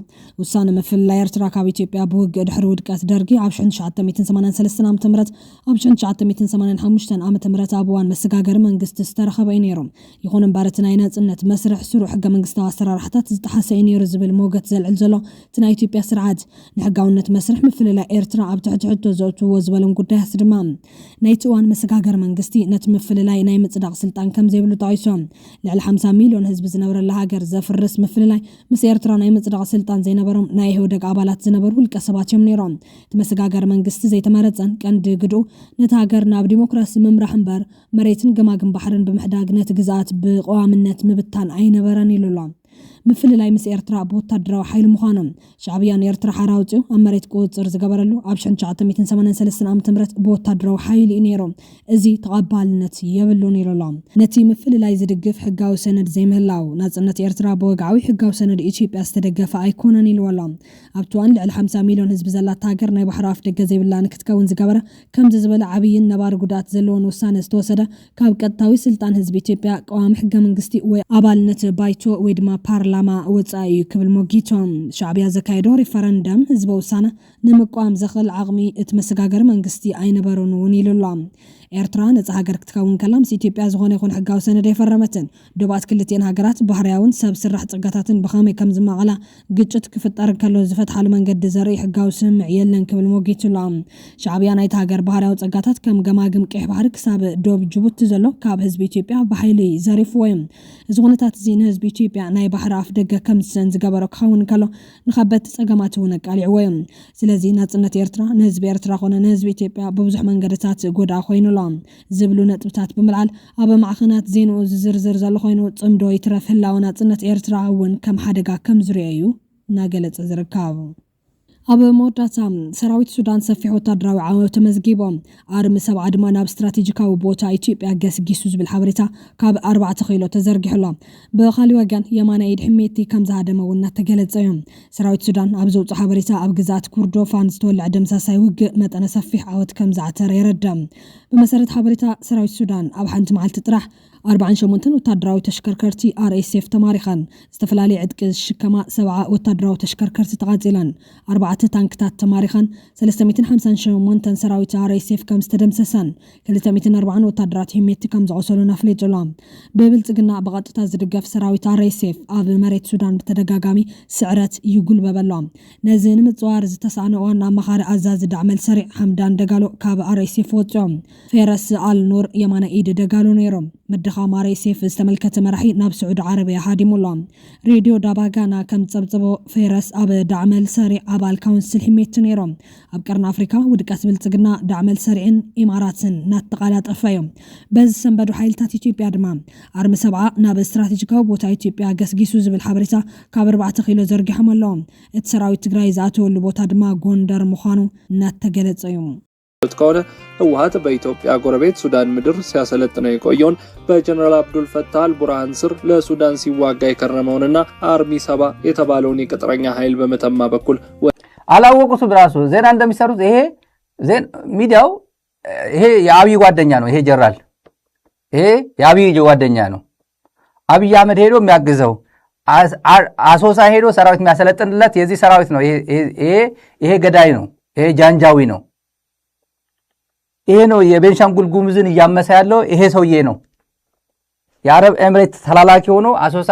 ውሳነ ምፍልላይ ኤርትራ ካብ ኢትዮጵያ ብውግእ ድሕሪ ውድቀት ደርጊ ኣብ ሽሕን ትሽዓተ ሚእትን ሰማንያን ሰለስተን ዓመተ ምህረት ኣብ ሽሕን ትሽዓተ ሚእትን ሰማንያን ሓሙሽተን ዓመተ ምህረት ኣብ እዋን መሰጋገሪ መንግስቲ ዝተረኸበ እዩ ነይሩ። ይኹን እምበር እቲ ናይ ናፅነት መስርሕ ስሩዕ ሕገ መንግስታዊ ኣሰራርሓታት ዝጠሓሰ እዩ ነይሩ ዝብል ሞገት ዘልዕል ዘሎ እቲ ናይ ኢትዮጵያ ስርዓት ንሕጋውነት መስርሕ ምፍልላይ ኤርትራ ኣብ ትሕቲ ሕቶ ዘእትዎ ዝበሎም ጉዳያት ድማ ናይቲ እዋን መሰጋገሪ መንግስቲ ነቲ ምፍልላይ ናይ ምፅዳቕ ስልጣን ከም ዘይብሉ ጠቒሶም። ልዕሊ ሓምሳ ሚልዮን ህዝቢ ዝነብረላ ሃገር ዘፍርስ ምፍልላይ ምስ ኤርትራ ናይ ምፅዳቕ ስልጣን ዘይነበሮም ናይ ኢህወደግ ኣባላት ዝነበሩ ውልቀ ሰባት እዮም ነይሮም። እቲ መሰጋገሪ መንግስቲ ዘይተመረፀን ቀንዲ ግድኡ ነቲ ሃገር ናብ ዲሞክራሲ ምምራሕ እምበር መሬትን ገማግም ባሕርን ብምሕዳግ ነቲ ግዝኣት ብቐዋምነት ምብታን ኣይነበረን ኢሉ ኣሎ። ምፍልላይ ምስ ኤርትራ ብወታደራዊ ሓይሊ ምዃኑ ሻዕብያ ንኤርትራ ሓራ ኣውፂኡ ኣብ መሬት ቁፅፅር ዝገበረሉ ኣብ ሽሕን ትሽዓተ ሚእትን ሰማንያን ሰለስተን ዓመተ ምህረት ብወታደራዊ ሓይሊ እዩ ነይሩ። እዚ ተቐባልነት የብሉን ኢሉ ኣሎ። ነቲ ምፍልላይ ዝድግፍ ሕጋዊ ሰነድ ዘይምህላው ናፅነት ኤርትራ ብወግዓዊ ሕጋዊ ሰነድ ኢትዮጵያ ዝተደገፈ ኣይኮነን ኢልዎ ኣሎ። ኣብቲ እዋን ልዕሊ ሓምሳ ሚልዮን ህዝቢ ዘላታ ሃገር ናይ ባሕሪ ኣፍ ደገ ዘይብላ ንክትከውን ዝገበረ ከምዚ ዝበለ ዓብይን ነባሪ ጉድኣት ዘለዎን ውሳነ ዝተወሰደ ካብ ቀጥታዊ ስልጣን ህዝቢ ኢትዮጵያ ቀዋሚ ሕገ መንግስቲ ወይ ኣባልነት ባይቶ ወይ ድማ ፓርላማ ወፃኢ እዩ ክብል ሞጊቶም። ሻዕብያ ዘካየዶ ሪፈረንደም ህዝበ ውሳነ ንምቋም ዘኽእል ዓቕሚ እቲ መሰጋገሪ መንግስቲ ኣይነበሮን እውን ኢሉ ኣሎ። ኤርትራ ነፃ ሃገር ክትከውን ከላ ምስ ኢትዮጵያ ዝኾነ ይኹን ሕጋዊ ሰነድ ኣይፈረመትን። ዶባት ክልቲኤን ሃገራት ባህርያውን ሰብ ስራሕ ጸጋታትን ብኸመይ ከም ዝማቐላ ግጭት ክፍጠር እንከሎ ዝፈትሓሉ መንገዲ ዘርኢ ሕጋዊ ስምምዕ የለን ክብል ሞጊቱ ኣሎ። ሻዕብያ ናይቲ ሃገር ባህርያዊ ጸጋታት ከም ገማግም ቀይሕ ባሕሪ ክሳብ ዶብ ጅቡቲ ዘሎ ካብ ህዝቢ ኢትዮጵያ ብሓይሊ ዘሪፍዎ እዩ። እዚ ኩነታት እዚ ንህዝቢ ኢትዮጵያ ናይ ባሕሪ ኣፍ ደገ ከም ዝስእን ዝገበሮ ክኸውን እንከሎ ንኸበድቲ ጸገማት እውን ኣቃሊዕዎ እዩ። ስለዚ ናጽነት ኤርትራ ንህዝቢ ኤርትራ ኮነ ንህዝቢ ኢትዮጵያ ብብዙሕ መንገድታት ጎድኣ ኮይኑ ኣሎ ዝብሉ ነጥብታት ብምልዓል ኣብ ማዕኸናት ዜንኡ ዝዝርዝር ዘሎ ኮይኑ ጽምዶ ይትረፍ ህላወ ናጽነት ኤርትራ እውን ከም ሓደጋ ከም ዝርኦ እዩ እናገለጸ ዝርከብ። ኣብ መወዳእታ ሰራዊት ሱዳን ሰፊሕ ወታደራዊ ዓወት ተመዝጊቦም ኣርሚ ሰብዓ ድማ ናብ ስትራቴጂካዊ ቦታ ኢትዮጵያ ገስጊሱ ዝብል ሓበሬታ ካብ ኣርባዕተ ኪሎ ተዘርጊሑ ኣሎ። ብኻሊ ወገን የማናይ ኢድ ሕሜቲ ከም ዝሃደመ እውን እናተገለጸ እዩ። ሰራዊት ሱዳን ኣብ ዘውፅኦ ሓበሬታ ኣብ ግዝኣት ኩርዶፋን ዝተወልዐ ደምሳሳይ ውግእ መጠነ ሰፊሕ ዓወት ከም ዝዓተረ የረድእ። ብመሰረት ሓበሬታ ሰራዊት ሱዳን ኣብ ሓንቲ መዓልቲ ጥራሕ ኣርባዓን ሸሞንተን ወታደራዊ ተሽከርከርቲ ኣር ኤስ ኤፍ ተማሪኸን፣ ዝተፈላለዩ ዕጥቂ ዝሽከማ ሰብዓ ወታደራዊ ተሽከርከርቲ ተቓፂለን፣ ኣርባዕተ እቲ ታንክታት ተማሪኸን ሰለስተ ሚእትን ሓምሳን ሸሞንተን ሰራዊት ኣር ኤስ ኤፍ ከም ዝተደምሰሰን ክልተ ሚእትን ኣርባዓን ወታደራት ሂሜቲ ከም ዝቆሰሉን ኣፍሊጡ ኣሎ። ብብልጽግና ብቐጥታ ዝድገፍ ሰራዊት ኣር ኤስ ኤፍ ኣብ መሬት ሱዳን ብተደጋጋሚ ስዕረት ይጉልበብ ኣሎ። ነዚ ንምጽዋር ዝተሳእነ ዋና ኣማኻሪ ኣዛዚ ዳዕመል ሰሪዕ ሓምዳን ደጋሎ ካብ ኣር ኤስ ኤፍ ወጺኦም ፌረስ ኣል ኑር የማነ ኢድ ደጋሎ ነይሮም። ምድኻም ኣር ኤስ ኤፍ ዝተመልከተ መራሒ ናብ ስዑዲ ዓረብያ ሃዲሙ ኣሎ። ሬድዮ ዳባጋና ከም ጸብጸቦ ፌረስ ኣብ ዳዕመል ሰሪዕ ኣባል ካውንስል ሂሜቲ ነይሮም። ኣብ ቀርኒ ኣፍሪካ ውድቀት ብልጽግና ዳዕመል ሰሪዕን ኢማራትን እናተቓላጠፈ እዮም። በዚ ዝሰንበዱ ሓይልታት ኢትዮጵያ ድማ ኣርሚ ሰብዓ ናብ ስትራቴጂካዊ ቦታ ኢትዮጵያ ገስጊሱ ዝብል ሓበሬታ ካብ ኣርባዕተ ኪሎ ዘርጊሖም ኣለዉ። እቲ ሰራዊት ትግራይ ዝኣተወሉ ቦታ ድማ ጎንደር ምዃኑ እናተገለጸ እዩ። ከሆነ ህወሓት በኢትዮጵያ ጎረቤት ሱዳን ምድር ሲያሰለጥነው የቆየውን በጀነራል አብዱል ፈታህ አልቡርሃን ስር ለሱዳን ሲዋጋ የከረመውንና አርሚ ሰባ የተባለውን የቅጥረኛ ኃይል በመተማ በኩል ወ- አላወቁትም። ራሱ ዜና እንደሚሰሩት ይሄ ዜን ሚዲያው ይሄ የአብይ ጓደኛ ነው። ይሄ ጀራል ይሄ የአብይ ጓደኛ ነው። አብይ አህመድ ሄዶ የሚያግዘው አስ- አ- አሶሳ ሄዶ ሰራዊት የሚያሰለጥንለት የዚህ ሰራዊት ነው። ይሄ- ይሄ ይሄ- ይሄ ገዳይ ነው። ይሄ ጃንጃዊ ነው። ይሄ ነው የቤንሻንጉል ጉሙዝን እያመሰ ያለው ይሄ ሰውዬ ነው። የአረብ ኤምሬት ተላላኪ ሆኖ አሶሳ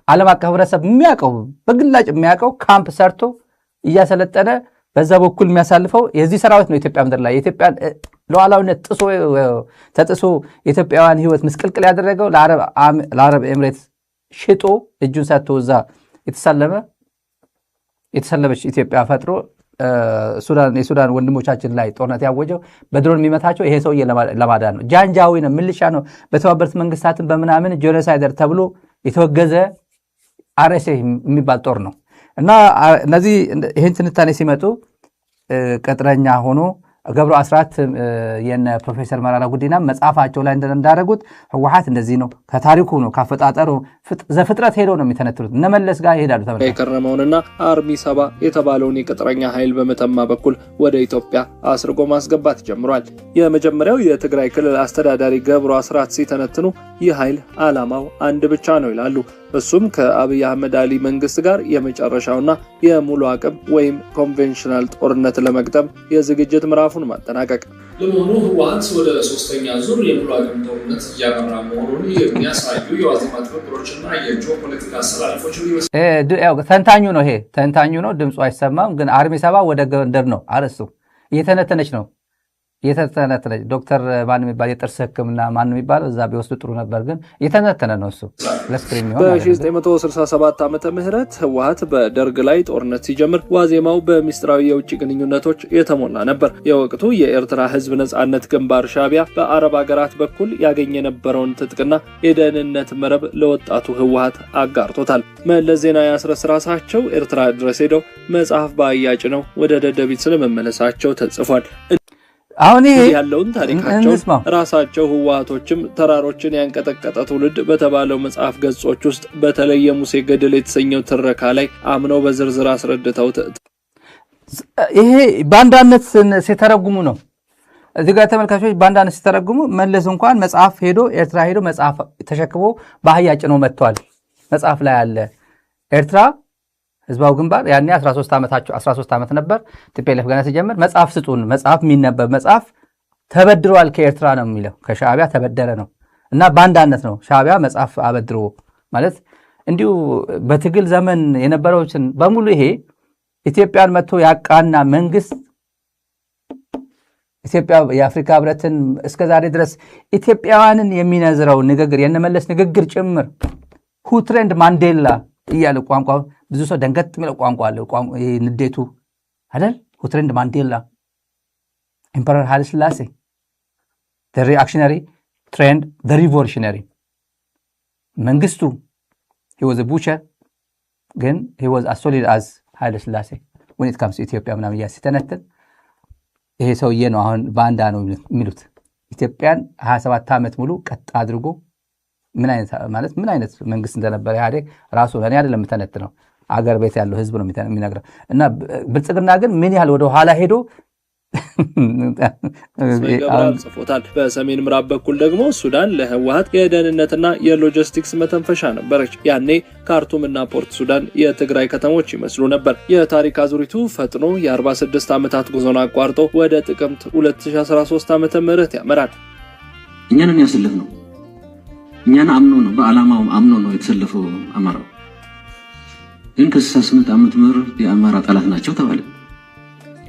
ዓለም አቀፍ ህብረተሰብ የሚያውቀው በግላጭ የሚያውቀው ካምፕ ሰርቶ እያሰለጠነ በዛ በኩል የሚያሳልፈው የዚህ ሰራዊት ነው። ኢትዮጵያ ምድር ላይ የኢትዮጵያን እ፣ ሉዓላዊነት ጥሶ እ፣ ተጥሶ የኢትዮጵያውያን ህይወት ምስቅልቅል ያደረገው ለአረብ አም- ለአረብ ኤምሬት ሽጦ እጁን ሰጥቶ እዛ የተሳለመ የተሰለበች ኢትዮጵያ ፈጥሮ እ፣ ሱዳን የሱዳን ወንድሞቻችን ላይ ጦርነት ያወጀው በድሮን የሚመታቸው ይሄ ሰውዬ ለማ- ለማዳን ነው። ጃንጃዊ ነው፣ ምልሻ ነው። በተባበሩት መንግስታትን በምናምን ጄኖሳይደር ተብሎ የተወገዘ አር ኤስ ኤፍ የሚባል ጦር ነው። እና አ- እነዚህ እንደ- ይህን ትንታኔ ሲመጡ እ፣ ቅጥረኛ ሆኖ ገብሩ አስራት እ፣ የነ ፕሮፌሰር መራራ ጉዲና መጽሐፋቸው ላይ እንደ- እንዳደረጉት ህወሓት እንደዚህ ነው፣ ከታሪኩ ነው፣ ካፈጣጠሩ ፍጥ- ዘፍጥረት ሄደው ነው የሚተነትኑት። እነ መለስ ጋር ይሄዳሉ ተመልከቱ። የከረመውንና አርሚ ሰባ የተባለውን የቅጥረኛ ኃይል በመተማ በኩል ወደ ኢትዮጵያ አስርጎ ማስገባት ጀምሯል። የመጀመሪያው የትግራይ ክልል አስተዳዳሪ ገብሩ አስራት ሲተነትኑ ይህ ኃይል ዓላማው አንድ ብቻ ነው ይላሉ። እሱም ከአብይ አህመድ አሊ መንግስት ጋር የመጨረሻውና የሙሉ አቅም ወይም ኮንቬንሽናል ጦርነት ለመግጠም የዝግጅት ምዕራፉን ማጠናቀቅ። ለመሆኑ ህወሓት ወደ ሶስተኛ ዙር የሙሉ አቅም ጦርነት እያመራ መሆኑን የሚያሳዩ የዋዜማ ትብብሮችና የጂኦፖለቲካ አሰላለፎች ምን ይመስላሉ? እ፣ ድ- ያው ተንታኙ ነው ይሄ ተንታኙ ነው። ድምፁ አይሰማም፣ ግን አርሚ ሰባ ወደ ጎንደር ነው አርዕስቱ። እየተነተነች ነው እየተነተነች። ዶክተር ማን የሚባል የጥርስ ህክምና ማን የሚባለው እዛ ቢወስዱ ጥሩ ነበር፣ ግን እየተነተነ ነው እሱ። ለስክሪን የሚሆን አይደለም። በ1967 ዓመተ ምህረት ህወሓት በደርግ ላይ ጦርነት ሲጀምር ዋዜማው በሚስጥራዊ የውጭ ግንኙነቶች የተሞላ ነበር። የወቅቱ የኤርትራ ህዝብ ነጻነት ግንባር ሻዕቢያ በአረብ አገራት በኩል ያገኝ የነበረውን ትጥቅና የደህንነት መረብ ለወጣቱ ህወሓት አጋርቶታል። መለስ ዜናዊ አስረስ ራሳቸው ኤርትራ ድረስ ሄደው መጽሐፍ በአህያ ጭነው ወደ ደደቢት ስለመመለሳቸው ተጽፏል። አሁን ይሄ እንዲህ ያለውን ታሪካቸውን እንስማው። ራሳቸው ህወሓቶችም ተራሮችን ያንቀጠቀጠ ትውልድ በተባለው መጽሐፍ ገጾች ውስጥ በተለይ የሙሴ ገድል የተሰኘው ትረካ ላይ አምነው በዝርዝር አስረድተው ተ- ይሄ ባንዳነት ስን- ሲተረጉሙ ነው። እዚህ ጋር ተመልካቾች ባንዳነት ሲተረጉሙ መለስ እንኳን መጽሐፍ ሄዶ ኤርትራ ሄዶ መጽሐፍ ተሸክሞ በአህያ ጭኖ መጥቷል። መጽሐፍ ላይ አለ። ኤርትራ ህዝባዊ ግንባር ያኔ 13 ዓመታቸው 13 ዓመት ነበር። ቲ ፒ ኤል ኤፍ ገና ሲጀምር መጽሐፍ ስጡን፣ መጽሐፍ የሚነበብ መጽሐፍ ተበድሯል ከኤርትራ ነው የሚለው፣ ከሻዕቢያ ተበደረ ነው። እና ባንዳነት ነው። ሻዕቢያ መጽሐፍ አበድሮ ማለት እንዲሁ በትግል ዘመን የነበረውችን በሙሉ ይሄ ኢትዮጵያን መጥቶ ያቃና መንግስት ኢትዮጵያ የአፍሪካ ህብረትን እስከ ዛሬ ድረስ ኢትዮጵያውያንን የሚነዝረው ንግግር የነመለስ ንግግር ጭምር who trained Mandela እያለ ቋንቋ ብዙ ሰው ደንገጥ የሚለው ቋንቋ አለ። ቋንቋ- ይሄ ንዴቱ አይደል? Who trained Mandela? Emperor ኃይለ ሥላሴ the reactionary trained the revolutionary መንግስቱ he was a butcher ግን he was as solid as ኃይለ ሥላሴ when it comes ኢትዮጵያ ምናምን እያ ሲተነትን ይሄ ሰውዬ ነው አሁን ባንዳ ነው የሚሉት። ኢትዮጵያን 27 ዓመት ሙሉ ቀጥ አድርጎ ምን አይነት ማለት ምን አይነት መንግስት እንደነበረ ኢህአዴግ ራሱ እኔ አይደለም የምተነትነው አገር ቤት ያለው ህዝብ ነው የሚተ- የሚነግረው። እና ብ- ብልጽግና ግን ምን ያህል ወደ ኋላ ሄዶ ገብረአብ ጽፎታል። በሰሜን ምዕራብ በኩል ደግሞ ሱዳን ለህወሀት የደህንነትና የሎጂስቲክስ መተንፈሻ ነበረች። ያኔ ካርቱምና ፖርት ሱዳን የትግራይ ከተሞች ይመስሉ ነበር። የታሪክ አዙሪቱ ፈጥኖ የ46 ዓመታት ጉዞን አቋርጦ ወደ ጥቅምት ሁለት ሺህ አስራ ሦስት ዓመተ ምህረት ያመራል። እኛንን ያስልፍ ነው። እኛን አምኖ ነው፣ በዓላማው አምኖ ነው የተሰለፈው አማራው። ግን ከ68 ዓመት ምር የአማራ ጠላት ናቸው ተባለ።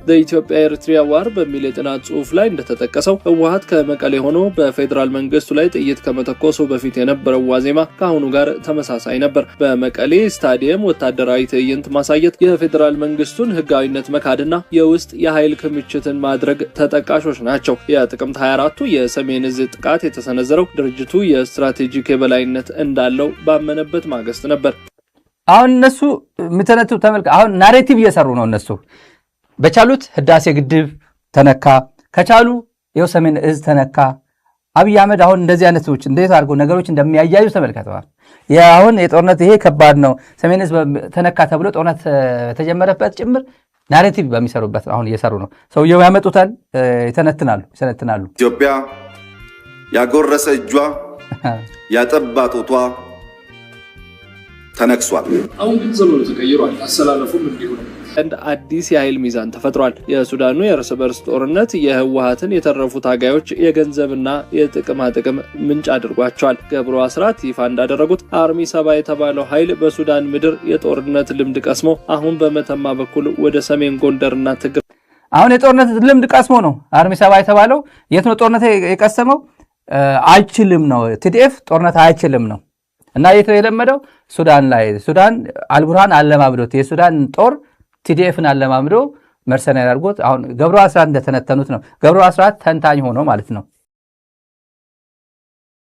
በኢትዮጵያ ኤርትሪያ ዋር በሚል የጥናት ጽሑፍ ላይ እንደተጠቀሰው ህወሀት ከመቀሌ ሆኖ በፌዴራል መንግስቱ ላይ ጥይት ከመተኮሱ በፊት የነበረው ዋዜማ ከአሁኑ ጋር ተመሳሳይ ነበር። በመቀሌ ስታዲየም ወታደራዊ ትዕይንት ማሳየት፣ የፌዴራል መንግስቱን ህጋዊነት መካድና የውስጥ የኃይል ክምችትን ማድረግ ተጠቃሾች ናቸው። የጥቅምት 24ቱ የሰሜን እዝ ጥቃት የተሰነዘረው ድርጅቱ የስትራቴጂክ የበላይነት እንዳለው ባመነበት ማግስት ነበር። አሁን እነሱ የምተነቱ ተመልከ አሁን ናሬቲቭ እየሰሩ ነው። እነሱ በቻሉት ህዳሴ ግድብ ተነካ፣ ከቻሉ ይኸው ሰሜን እዝ ተነካ። አብይ አህመድ አሁን እንደዚህ አይነቶች እንዴት አድርጎ ነገሮች እንደሚያያዩ ተመልከተዋል። አሁን የጦርነት ይሄ ከባድ ነው። ሰሜን እዝ ተነካ ተብሎ ጦርነት ተጀመረበት ጭምር ናሬቲቭ በሚሰሩበት አሁን እየሰሩ ነው። ሰውየው ያመጡታል፣ ይተነትናሉ ይተነትናሉ። ኢትዮጵያ ያጎረሰ እጇ ያጠባ ጡቷ ተነክሷል። አሁን ግን ዘመኑ ተቀይሯል፣ አሰላለፉም እንዲሁ ነው። አንድ አዲስ የኃይል ሚዛን ተፈጥሯል። የሱዳኑ የእርስ በርስ ጦርነት የህወሀትን የተረፉ ታጋዮች የገንዘብና የጥቅማ ጥቅም ምንጭ አድርጓቸዋል። ገብሩ አስራት ይፋ እንዳደረጉት አርሚ ሰባ የተባለው ኃይል በሱዳን ምድር የጦርነት ልምድ ቀስሞ አሁን በመተማ በኩል ወደ ሰሜን ጎንደርና ትግራይ አሁን የጦርነት ልምድ ቀስሞ ነው አርሚ ሰባ የተባለው። የት ነው ጦርነት የቀሰመው? አይችልም ነው። ቲዲኤፍ ጦርነት አይችልም ነው። እና የት ነው የለመደው? ሱዳን ላይ። ሱዳን አልቡርሃን አለማምዶት፣ የሱዳን ጦር ቲዲኤፍን አለማምዶ መርሰናሪ አድርጎት። አሁን ገብሩ አስራት እንደተነተኑት ነው። ገብሩ አስራት ተንታኝ ሆኖ ማለት ነው።